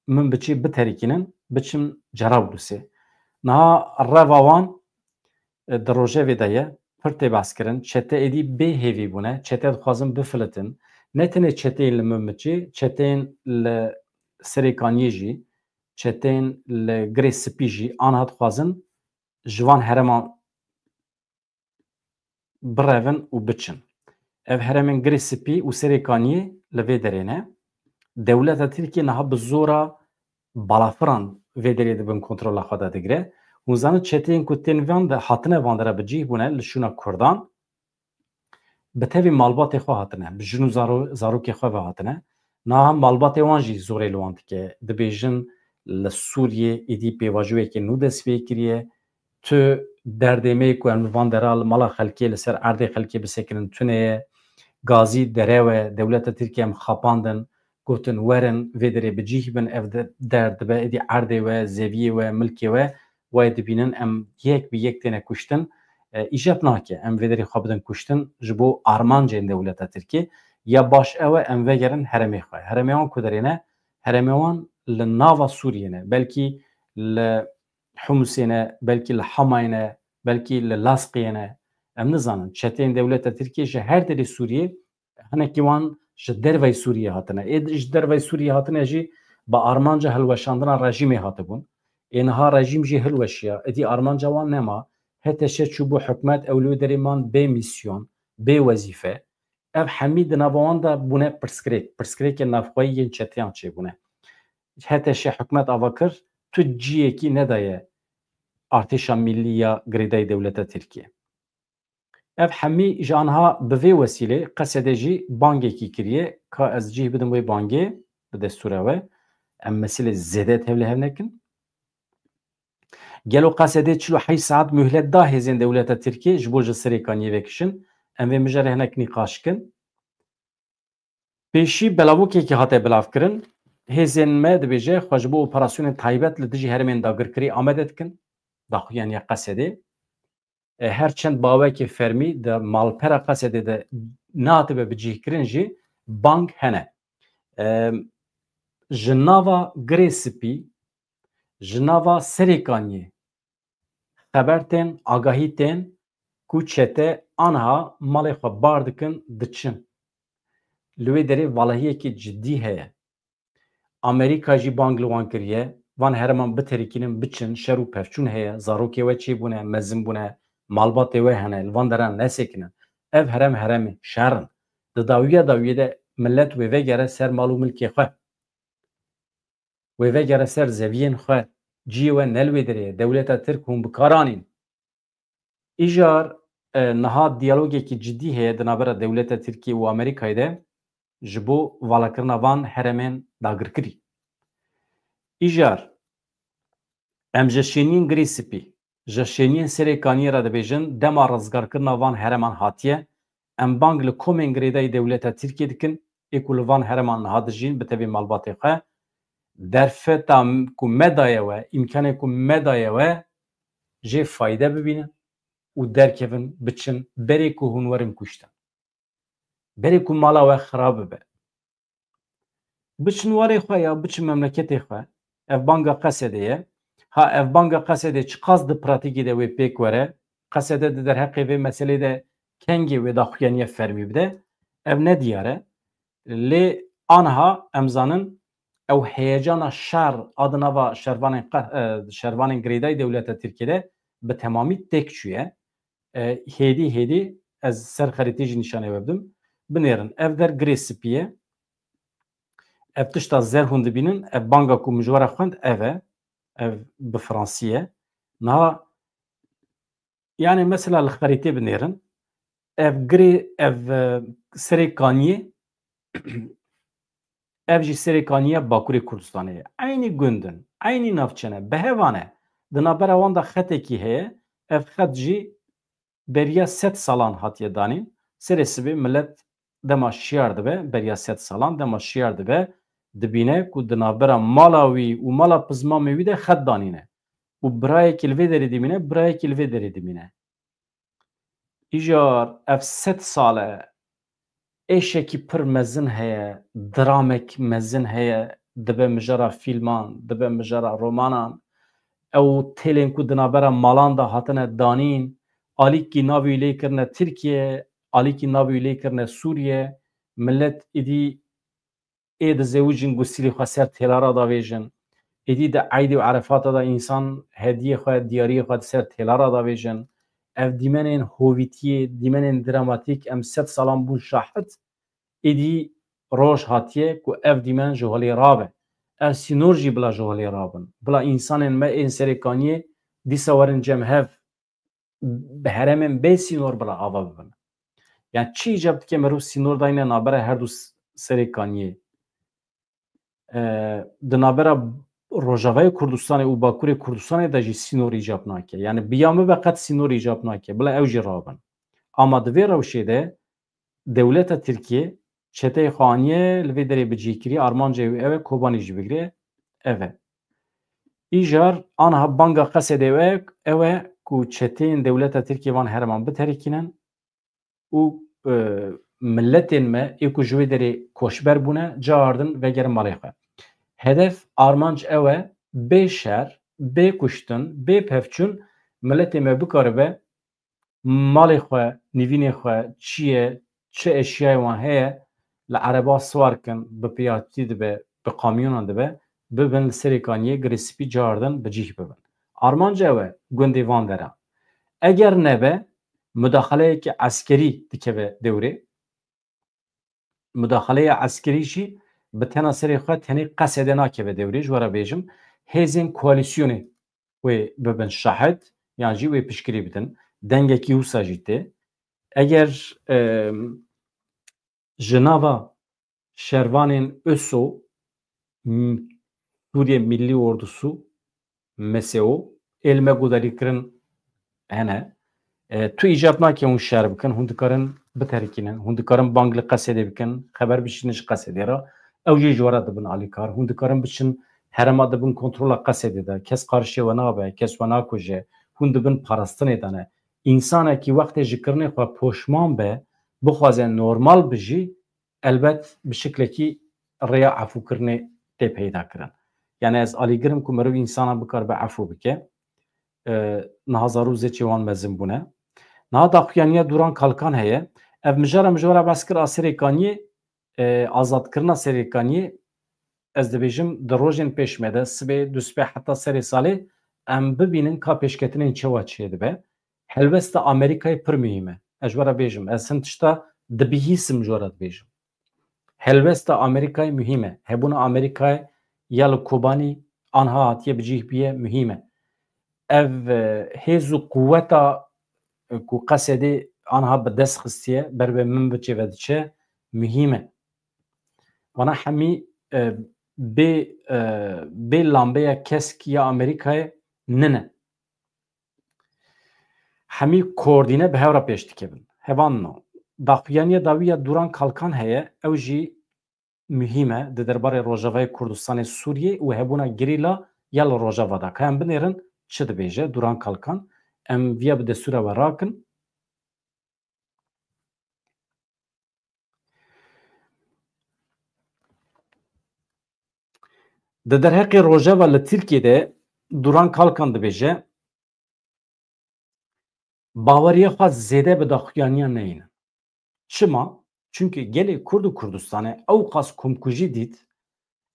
Minbiçê biterikînin, biçin Cerablusê. Niha reva wan, e, di rojevê de ye, pir tê behskirin. Çete êdî bê hêvî bûne, çete dixwazin bifilitin. Ne tenê çeteyên li Minbiçê, çeteyên li Serêkaniyê jî, çeteyên li Girê Spî jî aniha dixwazin ji van hereman birevin û biçin. Ev heremên Girê Spî û Serêkaniyê li vê derê ne. Dewleta Tirkiyê niha bi zora balafiran vê derê di bin kontrola xwe de digire. Hûn zanin çeteyên ku tên van de, hatine van dera bi cih bûne li şûna Kurdan, bi tevî malbatê xwe hatine, bi jin û zaro-, zarokê xwe ve hatine. Niha malbatê wan jî zorê li wan dike. Dibêjin li Sûriyê êdî pêvajoyeke nû dest pê kiriye. Tu derdê me ku em li van dera li mala xelkê, li ser erdê xelkê bisekinin tune ye. Gazî derew e, dewleta Tirkiye em xapandin, gotin werin vê derê bi cih bin, ev de-, derd dibe êdî erdê we, zeviyê we, milkê we, wayê dibînin em yek bi yek têne kuştin. E, îcab nake em vê derê xwe bidin kuştin ji bo armancên dewleta Tirkiyê. Ya baş ew e em vegerin heremê xwe. Heremê wan ku derê ne? Heremê wan li nava Sûriyê ne. Belkî li Humusê ne, belkî li Hamayê ne, belkî li Lazqiyê ne. Em nizanin. Çeteyên dewleta Tirkiyê ji her derê Sûriyê, hinekî wan ji derveyî Sûriyê hatine. Ê ji derveyî Sûriyê hatine jî bi armanca hilweşandina rejîmê hatibûn. Ê niha rejîm jî hilweşiya. Êdî armanca wan nema. H T Ş çû bû hikûmet, ew li wê derê man bê mîsyon, bê wezîfe. Ev hemî di nava wan de bûne pirsgirêk. Pirsgirêkên navxweyî yên çeteyan çêbûne. H T Ş hikûmet ava kir, tu ciyekî nedaye artêşa millî ya girêdayî dewleta Tirkiyê. Ev hemî ji anha bi vê wesîlê Qesedê jî bangekî kiriye. Ka ez cih bidim wê bangê bi destûra we. Em meselê zêde tevlîhev nekin. Gelo Qesedê çil û heşt saet muhlet da hêzên dewleta Tirkiyê ji bo ji Serêkaniyê vekişin? Em vê mijarê hinek nîqaş kin. Pêşî belavokekî hate belavkirin. Hêzên me, dibêje, xwe ji bo operasyonên taybet li dijî herêmên dagirkirî amade dikin. Daxuyaniya Qesedê. E, her çend bawekê fermî di malpera Qesedê de nehatibe bicihkirin jî, bang hene. E, ji nava Girê Spî, ji nava Serêkaniyê xeber tên, agahî tên ku çete anha malê xwe bar dikin, diçin. Li wê derê valahiyekî cidî heye. Amerîka jî bang li wan kiriye, van herêman biterikînin, biçin, şer û pevçûn heye, zarokê we çêbûne, mezin bûne, malbatê we hene, li van deran nesekinin. Ev herem heremê şer in. Di dawiya dawiyê de milet wê vegere ser mal û milkê xwe. Wê vegere ser zeviyên xwe. Ciyê we ne li wê derê ye. Dewleta Tirk hûn bi kar anîn. Îjar, e, niha diyalogekî cidî heye di navbera dewleta Tirkiyê û Amerîkayê de ji bo valakirina van herêmên dagirkirî. Îjar, em ji şêniyên Girê Spî, ji şêniyên Serê Kaniyê re dibêjin, dema rizgarkirina van herêman hatiye, em bang li komên girêdayî dewleta Tirkiyê dikin, ê ku li van herêman niha dijîn, bi tevî malbatê xwe, derfeta ku me daye we, îmkanê ku me daye we, jê fayde bibînin û derkevin, biçin, berê ku hûn werin kuştin. Berê ku mala we xirab bibe. Biçin warê xwe ya, biçin memleketê xwe. Ev banga Qesedê ye. Ha ev banga Qesedê çiqas di pratîkê de wê pêk were, Qesede di derheqê vê meselê de kengê wê daxuyaniye fermî bide, ev ne diyar e. Lê aniha em zanin ew heyecana şer a di nava şervanên qe-, e, şervanên girêdayî dewleta Tirkiyê de bi temamî têk çûye. E, hêdî hêdî ez ser xerîtê jî nîşanê we bidim. Binêrin, ev der girê spî ye. Ev tişta zer hûn dibînin, ev banga ku min ji we re xwend, ev e. Ev bi fransî ye. Niha, yani mesela li xerîtê binêrin. Ev girê, ev, e, serê kaniyê, ev jî serê kaniya Bakurê Kurdistanê ye. Eynî gund in, eynî navçe ne, bi hev an e. Di navbera wan de xetekî heye, ev xet jî beriya sed salan hatiye danîn. Serê sibê milet dema şiyar dibe, beriya sed salan dema şiyar dibe, dibîne ku di navbera mala wî û mala pizmamê wî de xet danîne. Û birayekî li vê derê dimîne, birayekî li vê derê dimîne. Îcar ev sed sal e, êşekî pir mezin heye, dramek mezin heye, dibe mijara fîlman, dibe mijara romanan. Ew têlên ku di navbera malan de hatine danîn, alîkî navê wî lê kirine Tirkiye, alîkî navê wî lê kirine Sûriye, milet îdî ê dizewicin gusîlê xwe ser têlara davêjin. Êdî di eydê û erefata de însan hediyê xwe, diyariyê xwe di ser têlara davêjin. Ev dîmenên hovîtiyê, dîmenên dramatîk em sed salan bûn şahid. Êdî roj hatiye ku ev dîmen ji holê rabe. Ev sînor jî bila ji holê rabin. Bila însanên me ên serê kaniyê dîsa werin cem hev, bi herêmên bê sînor bila ava bibin. Yani çi îcab dike merû sînor dayne nabera her du s-, serê kaniyê? E, di nabera Rojavayê Kurdistanê û Bakurê Kurdistanê de jî sînor îcab nake. Yani bi ya min ve qet sînor îcab nake. Bila ew jî rabin. Ama di vê rewşê de dewleta Tirkiyê çeteyê xwe aniye, li vê derê bi cih kiriye, armancê wî ew e, Kobanî jî bigire, ev e. Îcar aniha banga Qesedê ew e, ew e ku çeteyên dewleta Tirkiyê van herêman biterikînin û, e, miletên me ê ku ji wê derê koçber bûne, caardin vegerin malê xwe. Hedef, armanc ew e, bê şer, bê kuştin, bê pevçûn miletê me bikaribe malê xwe, nîvînê xwe, çi ye, çi eşyayê wan heye, li ereba siwar kin, bi piyatî dibe, bi kamyonan dibe, bibin li Serê Kaniyê, Girê Spî, caardin bi cih bibin. Armanc ew e, gundê van dera. Eger nebe, mudaxaleyeke eskerî dikeve dewrê. Mudaxaleya eskerî jî bi tena serê xwe tenê Qesedê nakeve dewrê, ji we re bêjim, hêzên koalîsyonê wê bibin şahid, yan jî wê piştgirî bidin. Dengekî wisa jî tê. Eger, em, ji nava şervanên ÖSO, m-, Sûriye Millî Ordusu, M S O, ê li me guhdarîkirin hene. E, tu îcab nake hûn şer bikin, hûn dikarin biterikînin, hûn dikarin bang li Qesedê bikin, xeber bişînin ji Qesedê re. Ew jî ji we re dibin alîkar. Hûn dikarin biçin herêma, dibin kontrola Qesedê de. Kes qarşê we nabe, kes we nakuje. Hûn dibin parastinê de ne. Însanekî wextê ji kirinê xwe poşman be, bixwaze normal bijî, elbet bi şiklekî rêya efûkirinê tê peyda kirin. Yani ez alîgir im ku merov însanan bikaribe efû bike. E, niha zarû zêçê wan mezin bûne. Niha daxuyaniya Duran Kalkan heye. Ev mijara min ji we re behs kir a Serê Kaniyê, e, azadkirina Serê Kaniyê, ez dibêjim di rojên pêş me de, sibê, dusibê heta serê salê em bibînin ka pêşketinên çawa çêdibe. Helwesta Amerîkayê pir muhîm e. Ez ji we re bêjim, ez hin tişta dibihîsim ji we re dibêjim. Helwesta Amerîkayê muhîm e. Hebûna Amerîkayê ya li Kobanî anha hatiye bi cih bûye muhîm e. Ev, e, hêz û quweta, e, ku Qesedê anha bi dest xistiye, ber bi min biçe ve diçe, muhîm e. Vana hemî, e, bê, e, bê lambeya kesk ya Amerîkayê nine. Hemî koordîne bi hev re pêş dikevin. Hevan no. Daxuyaniya dawî ya Duran Kalkan heye, ew jî muhîm e di derbarê Rojavayê Kurdistanê, Sûriyê û hebûna gerîla ya li Rojava de. Ka em binêrin çi dibêje Duran Kalkan, em viya bi destûra we rakin. Di derheqê rojeva li Tirkiyê de Duran Kalkan dibêje, baweriya xwe zêde bi daxuyaniya neynin. Çima? Çimkî gelê Kurd û Kurdistanê ew qas komkujî dît,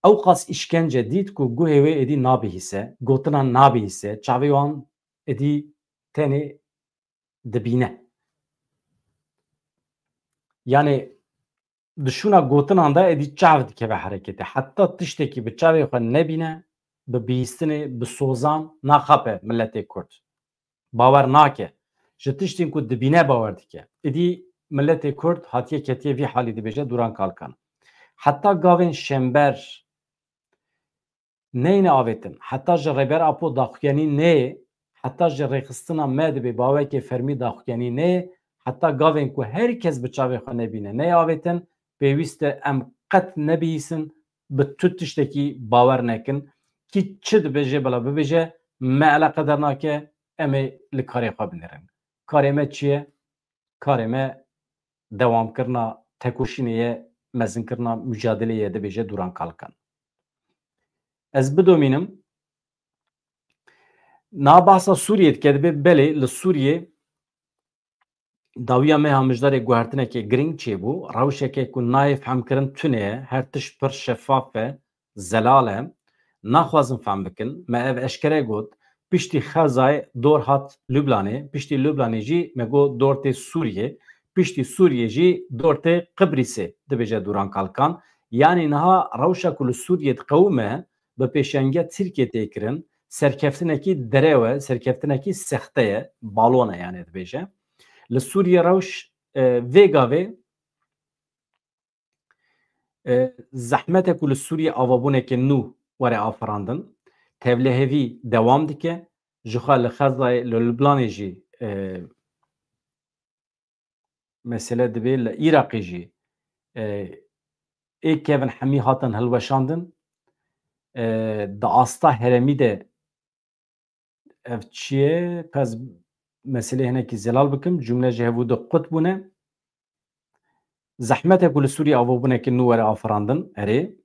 ew qas îşkence dît ku guhê wê êdî nabihîse, gotina nabihîse, çavê wan êdî tenê dibîne. Yanê di şûna gotinan de êdî çav dikeve hereketê. Heta tiştekî bi çavê xwe nebîne, bi bihîstinê, bi sozan naxape miletê Kurd. Bawer nake. Ji tiştên ku dibîne bawer dike. Êdî miletê Kurd hatiye ketiye vî halî dibêje Duran Kalkan. Heta gavên şember neyne avêtin. Heta ji Rêber Apo daxuyanî neyê, heta ji rêxistina me dibê bawekê fermî daxuyanî neyê, heta gavên ku her kes bi çavê xwe nebîne neyê avêtin, pêwîst e em qet nebihîsin, bi tu tiştekî bawer nekin. Kî çi dibêje bila bibêje, me eleqedar nake, em ê li karê xwe binêrin. Karê me çi ye? Karê me dewamkirina tekoşînê ye, mezinkirina mucadelê ye, dibêje Duran Kalkan. Ez bidomînim, niha behsa Sûriyê dike, dibê belê li Sûriyê dawiya meha mijdarê guhertinekê girîng çêbû, rewşeke ku nayê fehmkirin tune ye, her tişt pir şefaf e, zelal e, naxwazin fehm bikin. Me ev eşkere got, piştî Xezayê dor hat Lublanê, piştî Lublanê jî me got dor tê Sûriyê, piştî Sûriyê jî dor tê Qibrîsê, dibêje Duran Kalkan. Yanî niha rewşa ku li Sûriyê diqewime, bi pêşengiya Tirkiyê tê kirin, serkeftinekî derew e, serkeftinekî sexte ye, balon e, yanî dibêje. Li Sûriyê rewş, e, vê gavê, e, zehmet e ku li Sûriyê avabûneke nû were afirandin. Tevlihevî dewam dike. Jixwe li Xezayê, li Lublanê jî, e, mesele dibê, li Iraqê jî, e, ê kevin hemî hatin hilweşandin. E, di asta herêmî de ev çi ye? Pez meselê hinekî zelal bikim. Cumle ji hevû di qut bûne. Zehmet e ku li Sûriyê avabûneke nû were afirandin. Erê.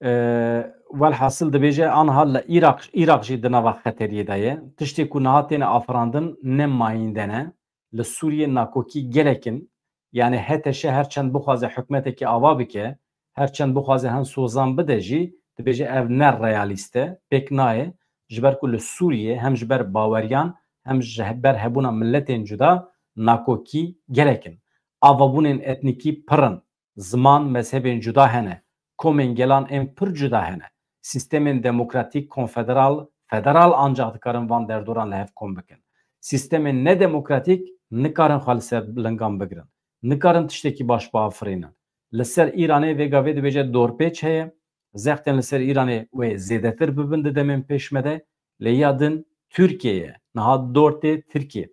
E, welhasil dibêje, anha li Iraq, Iraq jî di nava xeteriyê de ye. Tiştê ku niha têne afirandin ne mayînde ne. Li Sûriyê nakokî gelek in. Yanî H T Ş her çend bixwaze hikûmetekî ava bike, her çend bixwaze hin sozan bide jî, dibêje ev ne realîst e, pêk nayê. Ji ber ku li Sûriyê hem ji ber baweriyan hem ji ber hebûna miletên cuda nakokî gelek in. Avabûnên etnîkî pir in. Ziman, mezhebên cuda hene. Komên gelan ên pir cuda hene. Sîstemên demokratîk, konfederal, federal ancax dikarin van derdoran li hev kom bikin. Sîstemên nedemokratîk nikarin xwe li ser lingan bigirin. Nikarin tiştekî baş biafirînin. Li ser Îranê vê gavê dibêje dorpêç heye. Zextên li ser Îranê wê zêdetir bibin di demên pêş me de. Lê ya din Tirkiye ye. Niha dor tê Tirkiye.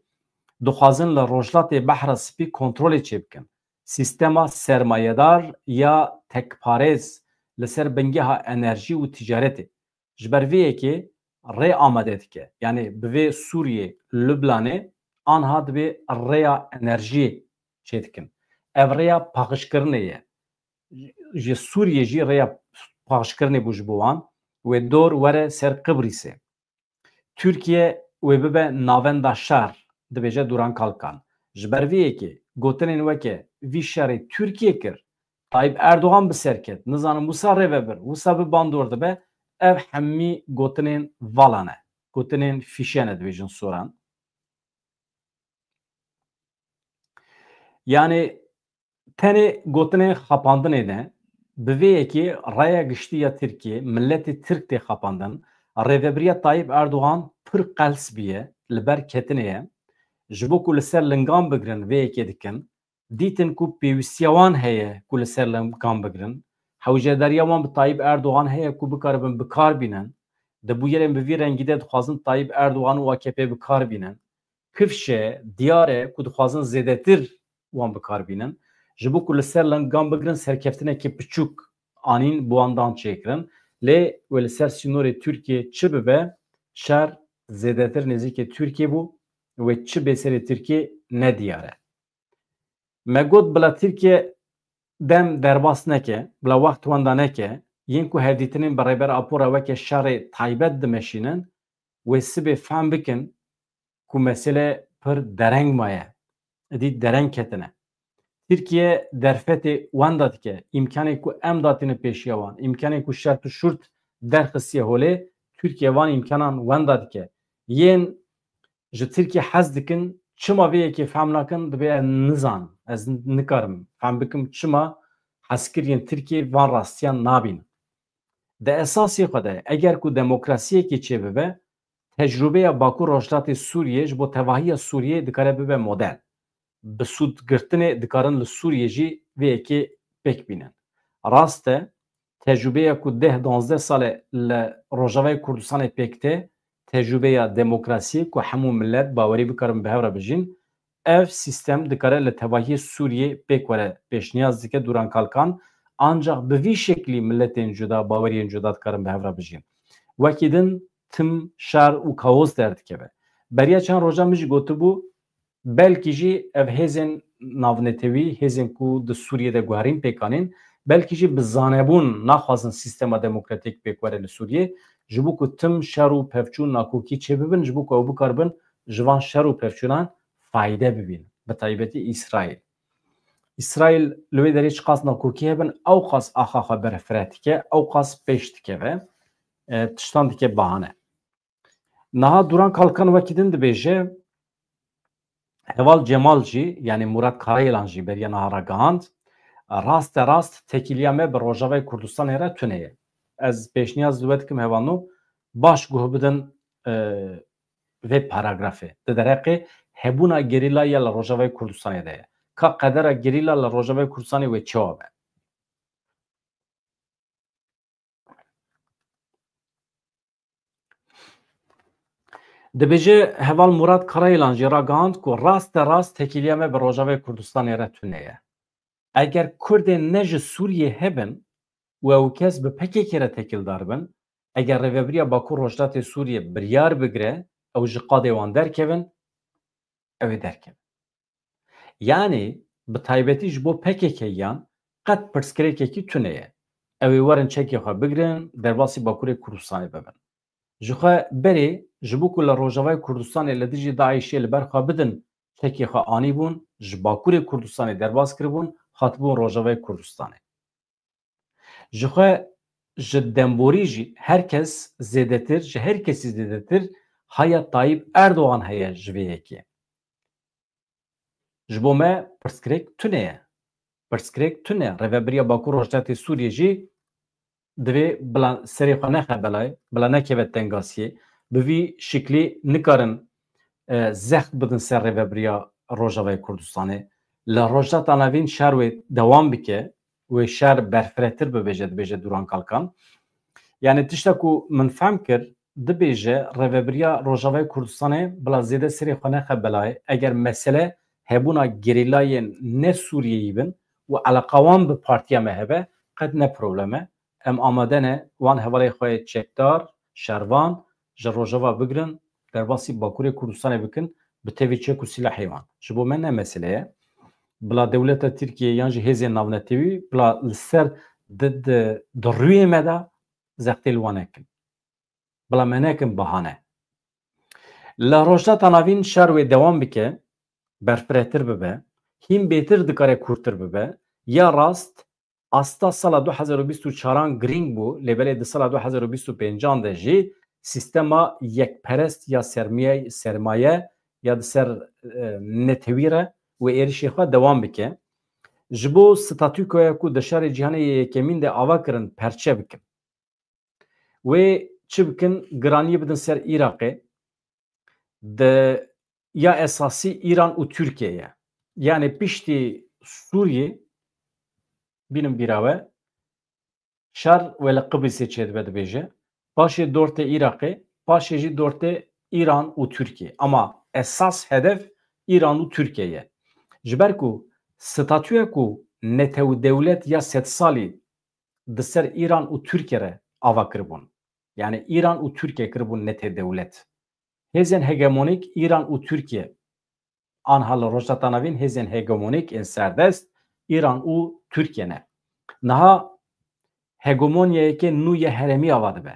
Dixwazin li Rojhilatê Behra Spî kontrolê çêbikin. Sîstema sermayedar ya tekparêz li ser bingeha enerjî û ticaretê. Ji ber vê yekê rê amade dike. Yanî bi vê Sûriyê, Lublanê anha dibê rêya enerjiyê çêdikin. Ev rêya paqijkirinê ye. Ji Sûriyê jî rêya paqijkirinê bû ji bo wan. Wê dor were ser Qibrîsê. Tirkiye wê bibe navenda şer, dibêje Duran Kalkan. Ji ber vê yekê gotinên weke vî şerê Tirkiye kir, Tayyip Erdogan bi ser ket, nizanim wisa rêvebir, wisa bi bandor dibe, ev hemî gotinên vala ne. Gotinên fîşe ne dibêjin soran. Yanî tenê gotinên xapandinê ne. Bi vê yekê raya giştî ya Tirkiyê, miletê Tirk tê xapandin. Rêvebiriya Tayyip Erdogan pir qels bûye, li ber ketinê ye. Ji bo ku li ser lingan bigirin vê yekê dikin. Dîtin ku pêwîstiya wan heye ku li ser lingan bigirin. Hewcedariya wan bi Tayyip Erdogan heye ku bikaribin bi kar bînin. Di bûyerên bi vî rengî de dixwazin Tayyip Erdogan û A K P bi kar bînin. Kifş e, diyar e ku dixwazin zêdetir wan bi kar bînin. Ji bo ku li ser lingan bigirin, serkeftinekê piçûk anîn, bi wan dan çêkirin. Lê wê li ser sînorê Tirkiyê çi bibe, şer zêdetir nêzîkê Tirkiyê bû. Wê çi bê serê Tirkiyê ne diyar e. Me got bila Tirkiye dem derbas neke, bila wext wenda neke, yên ku hevdîtinên bi Rêber Apo re weke şerê taybet dimeşînin, wê sibê fehm bikin ku mesele pir dereng maye. Êdî dereng ketine. Tirkiye derfetê wenda dike. Îmkanê ku em datîne pêşiya wan, îmkanê ku şert û şurt derxistiye holê, Tirkiye van îmkanan wenda dike. Yên ji Tirkiye hez dikin, çima vê yekê fehm nakin, dibê ez nizan, ez nikarim fehm bikim çima hezkiriyên Tirkiye van rastiyan nabînin. Di esasê xwe de, eger ku demokrasiyekê çêbibe, tecrûbeya Bakur Rojhilatê Sûriyê ji bo tevahiya Sûriyê dikare bibe model. Bi sûd girtinê dikarin li Sûriyê jî vê yekê pêk bînin. Rast e, tecrûbeya ku deh duwazdeh sal e li Rojavayê Kurdistanê pêk tê, tecrûbeya demokrasiyê ku hemû milet bawerî bikarin bi hev re bijîn, ev sîstem dikare li tevahiyê Sûriyê pêk were pêşniyaz dike Duran Kalkan, ancax bi vî şeklî miletên cuda, baweriyên cuda dikarin bi hev re bijîn. Wekî din tim şer û kaos derdikeve. Beriya çend roja min jî gotibû, belkî jî ev hêzên navnetewî, hêzên ku di Sûriyê de guherîn pêk anîn, belkî jî bi zanebûn naxwazin sîstema demokratîk pêk were li Sûriyê, ji bo ku tim şer û pevçûn nakokî çêbibin, ji bo ku ew bikaribin ji van şer û pevçûnan fayde bibînin, bi taybetî Îsraîl. Îsraîl li wê derê çiqas nakokî hebin, ew qas axa xwe berfireh dike, ew qas pêş dikeve, e, tiştan dike bahane. Niha Duran Kalkan wekî din dibêje, Heval Cemal jî, yanî Murat Karayılan jî beriya niha ragihand, raste rast tekîliya me bi Rojavayê Kurdistanê re tune ye. Ez pêşniyaz li we dikim, hevalno, baş guh bidin, e, vê paragrafê. Di derheqê hebûna gerîla ya li Rojavayê Kurdistanê de ye. Ka qedera gerîla li Rojavayê Kurdistanê wê çawa be? Dibêje, heval Murat Karayılan jî ragihand ku raste rast tekîliya me bi Rojavayê Kurdistanê re tune ye. Eger Kurdên ne ji Sûriyê hebin û ew kes bi P K K re tekildar bin, eger Rêvebiriya Bakur Rojhilatê Sûriyê biryar bigire, ew ji qadê wan derkevin, ew ê derkevin. Yanî bi taybetî ji bo P K K yan qet pirsgirêkekî tune ye. Ew ê werin çekê xwe bigirin, derbasî Bakurê Kurdistanê bibin. Ji xwe berê, ji bo ku li Rojavayê Kurdistanê li dijî DAIŞê li ber xwe bidin, çekê xwe anîbûn, ji Bakurê Kurdistanê derbas kiribûn, hatibûn Rojavayê Kurdistanê. Ji xwe ji demborî jî her kes zêdetir, ji her kesî zêdetir haya Tayyip Erdogan heye ji vê yekê. Ji bo me pirsgirêk tune ye. Pirsgirêk tune. Rêvebiriya Bakur Rojhilatê Sûriyê jî divê bila serê xwe nexe belayê, bila nekeve tengasiyê. Bi vî şiklî nikarin, e, zext bidin ser Rêvebiriya Rojavayê Kurdistanê. Li Rojhilata Navîn şer wê dewam bike, wê şer berfirehtir bibêje, dibêje Duran Kalkan. Yanî tişta ku min fehm kir, dibêje Rêvebiriya Rojavayê Kurdistanê bila zêde serê xwe nexe belayê. Eger mesele hebûna gerîlayên ne Sûriyeyî bin û eleqa wan bi partiya me hebe, qet ne problem e. Em amade ne wan hevalê xwe yê çekdar, şervan ji Rojava bigirin, derbasî Bakurê Kurdistanê bikin, bi tevî çek û sîlehê wan. Ji bo me ne mesele ye. Bila dewleta Tirkiyê yan jî hêzên navnetewî bila li ser di, di, di rûyê me de zextê li wan nekin. Bila me nekin bahane. Li Rojhilata Navîn şer wê dewam bike, berfirehtir bibe, hîn bêtir dikare kûrtir bibe. Ya rast, asta sala du hezar û bîst û çaran girîng bû, lê belê di sala du hezar û bîst û pêncan de jî sîstema yekperest ya sermiye-, sermaye ya di ser, e, netewî re wê êrişê xwe dewam bike. Ji bo statûkoya ku di şerê cîhanê yê yekemîn de ava kirin perçe bikin. Wê çi bikin? Giraniyê bidin ser Iraqê. Di ya esasî Îran û Tirkiye ye. Yanî piştî Sûriyê, bînin bîra we, şer wê li Qibrîsê çêdibe dibêje. Paşê dortê Iraqê, paşê jî dortê Îran û Tirkiye. Ama esas hedef Îran û Tirkiye ye. Ji ber ku statûya ku netew dewlet ya sedsalî di ser Îran û Tirkiye re ava kiribûn. Yanî Îran û Tirkiye kiribûn netewdewlet. Hêzên hegemonîk Îran û Tirkiye. Anha li Rojhilata Navîn hêzên hegemonîk ên serdest Îran û Tirkiye ne. Niha hegemonyayeke nû ya herêmî ava dibe.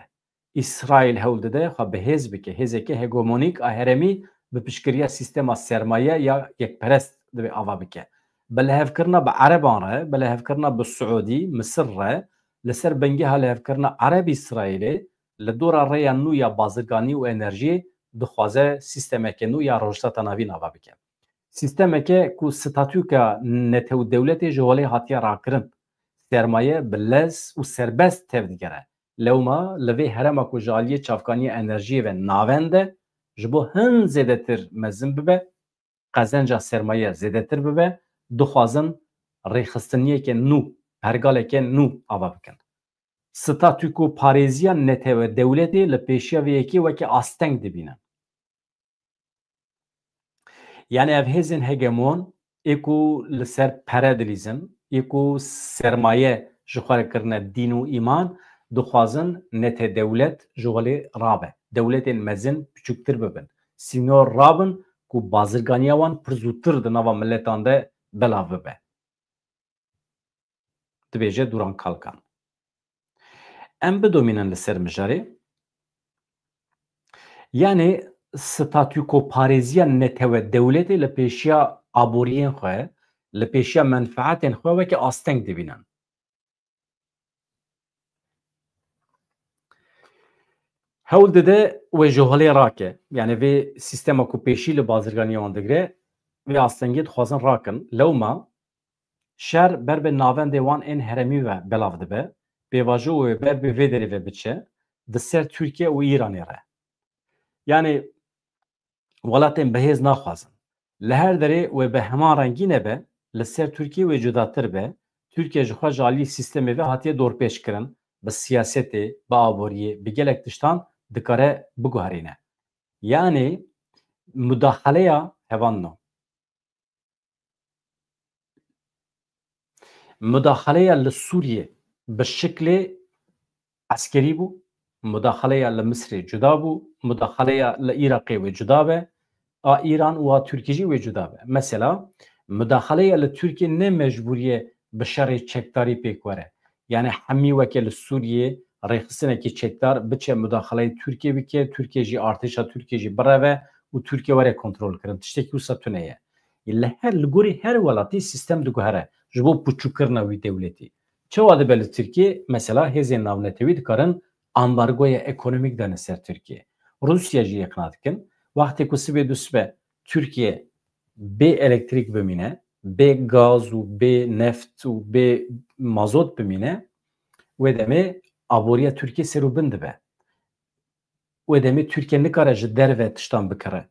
Îsraîl hewl dide xwe bi hêz bike, hêzeke hegemonîk a herêmî bi piştgiriya sîstema sermaye ya yekperest divê ava bike. Bi lihevkirina bi Ereban re, bi lihevkirina bi Siûdî, Misir re, li ser bingeha lihevkirina Ereb-Îsraîlê, li dora rêya nû ya bazirganî û enerjiyê dixwaze sîstemeke nû ya Rojhilata Navîn ava bike. Sîstemeke ku statûka netew dewletê ji holê hatiye rakirin, sermaye bi lez û serbest tevdigere. Lewma li vê herêma ku ji aliyê çavkaniya enerjiyê ve navend e, ji bo hin zêdetir mezin bibe, qezenca sermaye zêdetir bibe, dixwazin rêxistiniyeke nû, pergaleke nû ava bikin. Statûkoparêziya netewe dewletê li pêşiya vê yekê weke asteng dibînin. Yani ev hêzên hegemon ê ku li ser pere dilîzin, ê ku sermaye ji xwe re kirine dîn û îman, dixwazin nete dewlet ji holê rabe. Dewletên mezin piçûktir bibin. Sînor rabin ku bazirganiya wan pir zûtir di nava miletan de belav bibe. Dibêje Duran Kalkan. Em bidomînin li ser mijarê. Yani statûkoparêziya netewe dewletê li pêşiya aboriyên xwe, li pêşiya menfaetên xwe weke asteng dibînin. Hewl dide wê ji holê rake. Yani vê sîstema ku pêşî li bazirganiya wan digire, vê astengê dixwazin rakin. Lewma şer ber bi navendê wan ên herêmî ve belav dibe. Pêvajo wê ber bi vê derê ve biçe, di ser Tirkiye û Îranê re. Yani welatên bihêz naxwazin. Li her derê wê bi heman rengî nebe, li ser Tirkiye wê cudatir be. Tirkiye ji xwe ji alî sîstemê ve hatiye dorpêçkirin, bi siyasetê, bi aboriyê, bi gelek tiştan dikare biguherîne. Yani mudaxaleya hevanno. Mudaxaleya li Sûriyê bi şiklê eskerî bû, mudaxaleya li Misirê cuda bû, mudaxaleya li Iraqê wê cuda be, a Îran û a Tirkî jî wê cuda be. Mesela, mudaxaleya li Tirkiyê ne mecbûriyê bi şerê çekdarî pêk were. Yani hemî weke li Sûriyê rêxistinekî çekdar biçe mudaxaleyê Tirkiyê bike, Tirkiye jî artêşa Tirkiyê jî bireve û Tirkiye were kontrol kirin. Tiştekî wisa tune ye. Li her, li gorî her welatî sîstem diguhere ji bo piçûkirina wî dewletî. Çawa dibe li Tirkiyê? Mesela hêzên navnetewî dikarin ambargoya ekonomîk dane ser Tirkiyê. Rûsya jî yekna dikin. Wextê ku sibê du sibe Tirkiye bê elektrîk bimîne, bê gaz û bê neft û bê mazot bimîne, wê demê aboriya Tirkiye ser û bin dibe. Wê demê Tirkiye nikare ji derve tiştan bikire.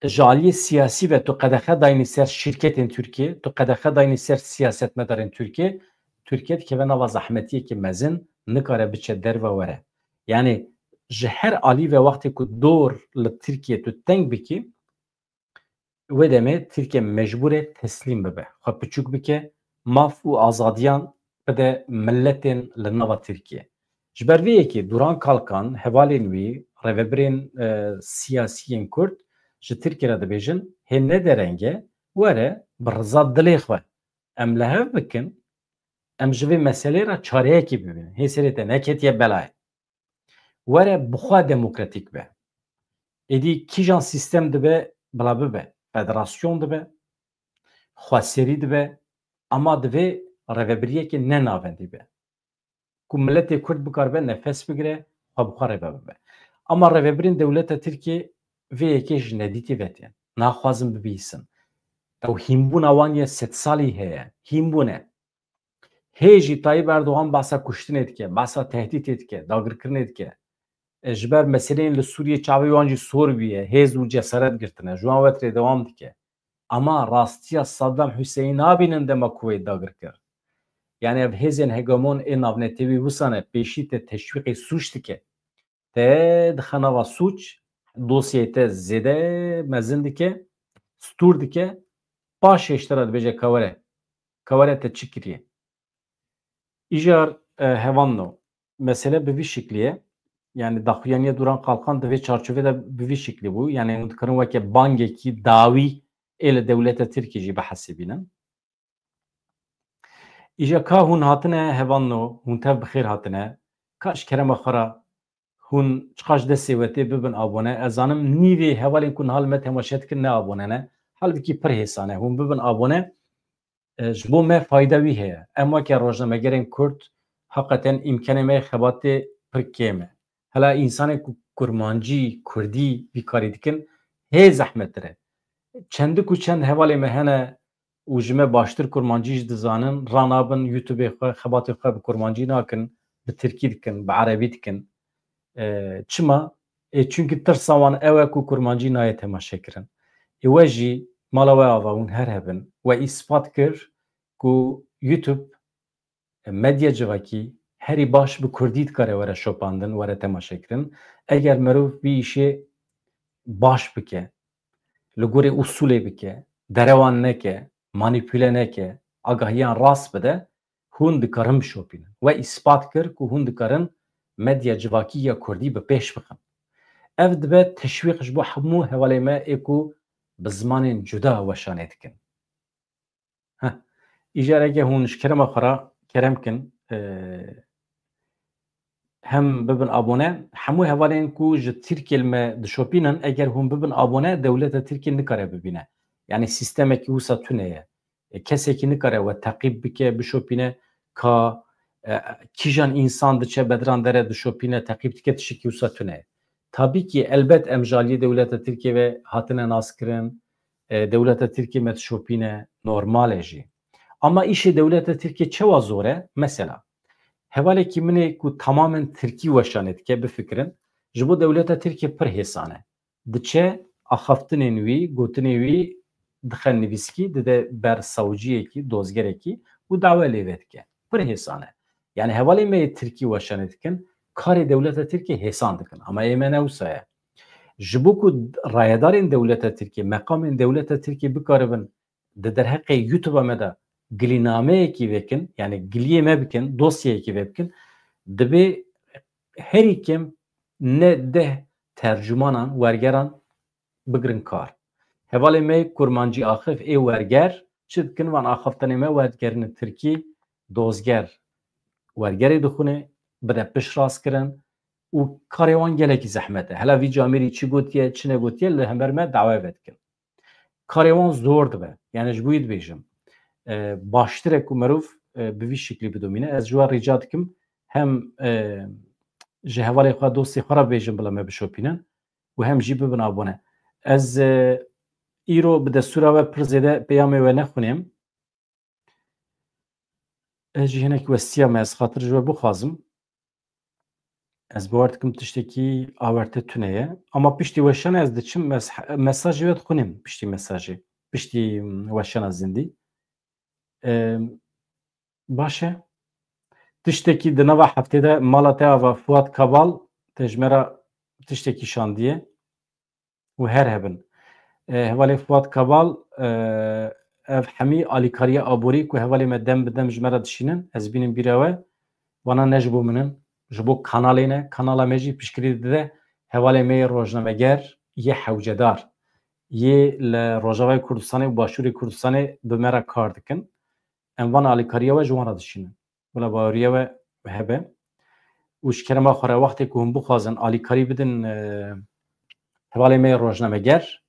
Ji aliyê siyasî ve tu qedexe dayînî ser şîrketên Tirkiye, tu qedexe dayînî ser siyasetmedarên Tirkiye, Tirkiye dikeve nava zehmetiyekî mezin, nikare biçe derve were. Yani ji her alî ve wextê ku dor li Tirkiye tu teng bikî, wê demê Tirkiye mecbûr e teslîm bibe, xwe piçûk bike, maf û azadiyan bide miletên li nava Tirkiye. Ji ber vê yekê Duran Kalkan, hevalên wî, rêvebirên, e, siyasî yên Kurd ji Tirkiye re dibêjin, hê ne dereng e, were bi riza dilê xwe em li hev bikin, em ji vê meselê re çareyekê bibînin. Hê serê te neketiye belayê. Were bi xwe demokratîk be. Êdî kîjan sîstem dibe, bila bibe. Federasyon dibe, xweserî dibe, ama divê rêvebiriyekê ne navendî be. Ku miletê Kurd bikaribe nefes bigire, xwe bi xwe rêve bibe. Ama rêvebirên dewleta Tirkiyê vê yekê ji nedîtî ve tên. Naxwazin bibihîsin. Ew hînbûna wan yê sedsalî heye. Hînbûn e. Hê jî Tayyip Erdogan behsa kuştinê dike, behsa tehdîtê dike, dagirkirinê dike. E, ji ber meseleyên li Sûriyê çavê wan jî sor bûye, hêz û cesaret girtine, ji wan ve tirê dewam dike. Ama rastiya Saddam Huseyîn nabînin dema ku wê dagir kir. Yani ev hêzên hegemon ê navnetewî wisa ne, pêşî te teşwîqê sûc dike. Te dixe nava sûc, dosyayê te zêde mezin dike, stûr dike, paşê ji te re dibêje ka were, ka were te çi kiriye. Îcar, e, hevanno, mesele bi vî şiklî ye. Yani daxuyaniya Duran Kalkan di vê çarçovê de bi vî şiklî bû. Yani hûn dikarin weke bangekî dawî ê li dewleta Tirkiyê jî bihesibînin. Îja ka hûn hatine hevalno, hûn tev bi xêr hatine. Ka ji kerema xwe re hûn çiqas destê we tê bibin abone. Ez zanim nîvê hevalên ku niha li me temaşe dikin ne abone ne. Halbikî pir hêsan e. Hûn bibin abone. E, ji bo me fayda wî heye. Em weke rojnamegerên Kurd heqeten îmkenê me yê xebatê pir kêm e. Hela însanên ku kurmancî, kurdî vî karî dikin hê zehmettir e. Çendik û çend hevalê me hene û ji me baştir kurmancî jî dizanin, ranabin YouTubeê xwe, xebatê xwe bi kurmancî nakin, bi tirkî dikin, bi erebî dikin. E, çima? E, çunkî tirsa wan ew e ku kurmancî nayê temaşekirin. E, we jî mala we ava hûn her hebin. We îspat kir ku YouTube, e, medya civakî herî baş bi kurdî dikare were şopandin, were temaşekirin. Eger merov vî îşê baş bike, li gorî usulê bike, derewan neke, manîpule neke, agahiyan rast bide, hûn dikarin bişopînin. We îspat kir ku hûn dikarin medya civakî ya kurdî bi pêş bixin. Ev dibe teşwîq ji bo hemû hevalê me ê ku bi zimanên cuda weşanê dikin. Heh. Îcar eke hûn ji kerema xwe re kerem kin, e, hem bibin abone, hemû hevalên ku ji Tirkiyê li me dişopînin, eger hûn bibin abone, dewleta Tirkiyê nikare bibîne. Yani sîstemekî wisa tune ye. E, kesekî nikare we teqîb bike, bişopîne ka, e, kîjan însan diçe bedran dere dişopîne, teqîb dike, tiştekî wisa tune ye. Tabî kî elbet em ji aliyê dewleta Tirkiyê ve hatine naskirin, e, dewleta Tirkiyê me dişopîne, normal e jî. Ama îşê dewleta Tirkiyê çewa zor e? Mesela, hevalekî min ê ku tamamen tirkî weşanê dike, bifikirin, ji bo dewleta Tirkiyê pir hêsan e. Diçe axaftinên wî, gotinê wî dixe nivîskî, dide ber sawciyekî, dozgerekî û dawe lê vedike. Pir hêsan e. Yani hevalê me yê tirkî weşanê dikin, karê dewleta Tirkiyê hêsan dikin. Ama ê me ne wisa ye. Ji bo ku rayedarên dewleta Tirkiyê, meqamên dewleta Tirkiyê bikaribin di derheqê YouTube-a me de gilînameyekî vekin, yani giliyê me bikin, dosyeyekî vebikin, dibê herî kêm ne deh tercûmanan, wergeran bigirin kar. Hevalê me kurmancî axif ê werger çi dikin, van axaftinê me werdigerine tirkî, dozger wergerê dixwine, bide pişt rastkirin û karê wan gelekî zehmet e. Hela vî camêrî çi gotiye, çi negotiye, li hember me dawe vedikin. Karê wan zor dibe. Yani ji bo wî dibêjim, e, baştir e ku merov, e, bi vî şiklî bidomîne. Ez ji we rica dikim hem, e, ji hevalê xwe, dostê xwe re bêjim bila me bişopînin û hem jî bibin abone. Ez, e, îro bi destûra we pir zêde peyamê we nexwinêm. Ez jî hinek westiya me, ez xatir ji we bixwazim. Ez bawer dikim tiştekî awerte tune ye. Ama piştî weşana ez diçim, ez he-, mesajê we dixwînim, piştî mesajê. Piştî, mm, weşana zindî. Em, baş e. Tiştekî di nava heftê de mala te ava Fuat Kabal, te ji me re tiştekî şandiye û her hebin. E, hevalê Fuat Kabal, e, ev hemî alîkariya aborî ku hevalê me dem bi dem ji me re dişînin, ez bînim bîra we, vana ne ji bo min in, ji bo kanalê ne, kanala me jî piştgirî dide hevalê me yê rojnameger, yê hewcedar, yê li Rojavayê Kurdistanê û Başûrê Kurdistanê bi me re kar dikin. Em van alîkariya we ji wan re dişînin. Bila baweriya we hebe. Û ji kerema xwe re wextê ku hûn bixwazin alîkarî bidin, e, hevalê me yê rojnameger,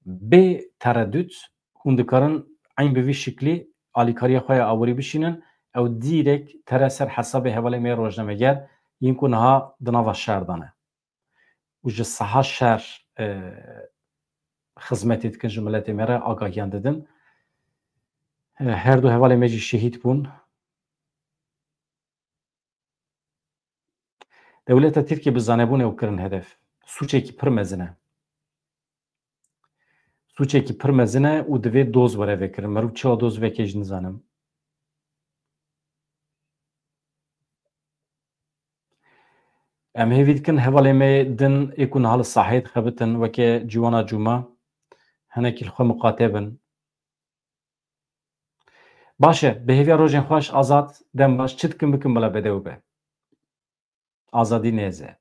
bê teredût hûn dikarin eyn bi vî şiklî alîkariya xwe ya aborî bişînin. Ew dîrek tere ser hesabê hevalê me yê rojnameger yên ku niha di nava şer de ne. Û ji saha şer, e, xizmetê dikin, ji miletê me re agahiyan didin. E, her du hevalê me jî şehîd bûn. Dewleta Tirkiyê bi zanebûn ew kirin hedef. Sûçekî pir mezin e. Sûçekî pir mezin e û divê doz were vekirin. Merû çawa doz veke jî nizanim. Em hêvî dikin hevalê me din ê ku niha li saheyê dixebitin weke Ciwana Cûma hinekî li xwe miqate bin. Baş e, bi hêviya rojên xweş, Azad, dem baş, çi dikin bikin bila bedew be. Azadî nêze.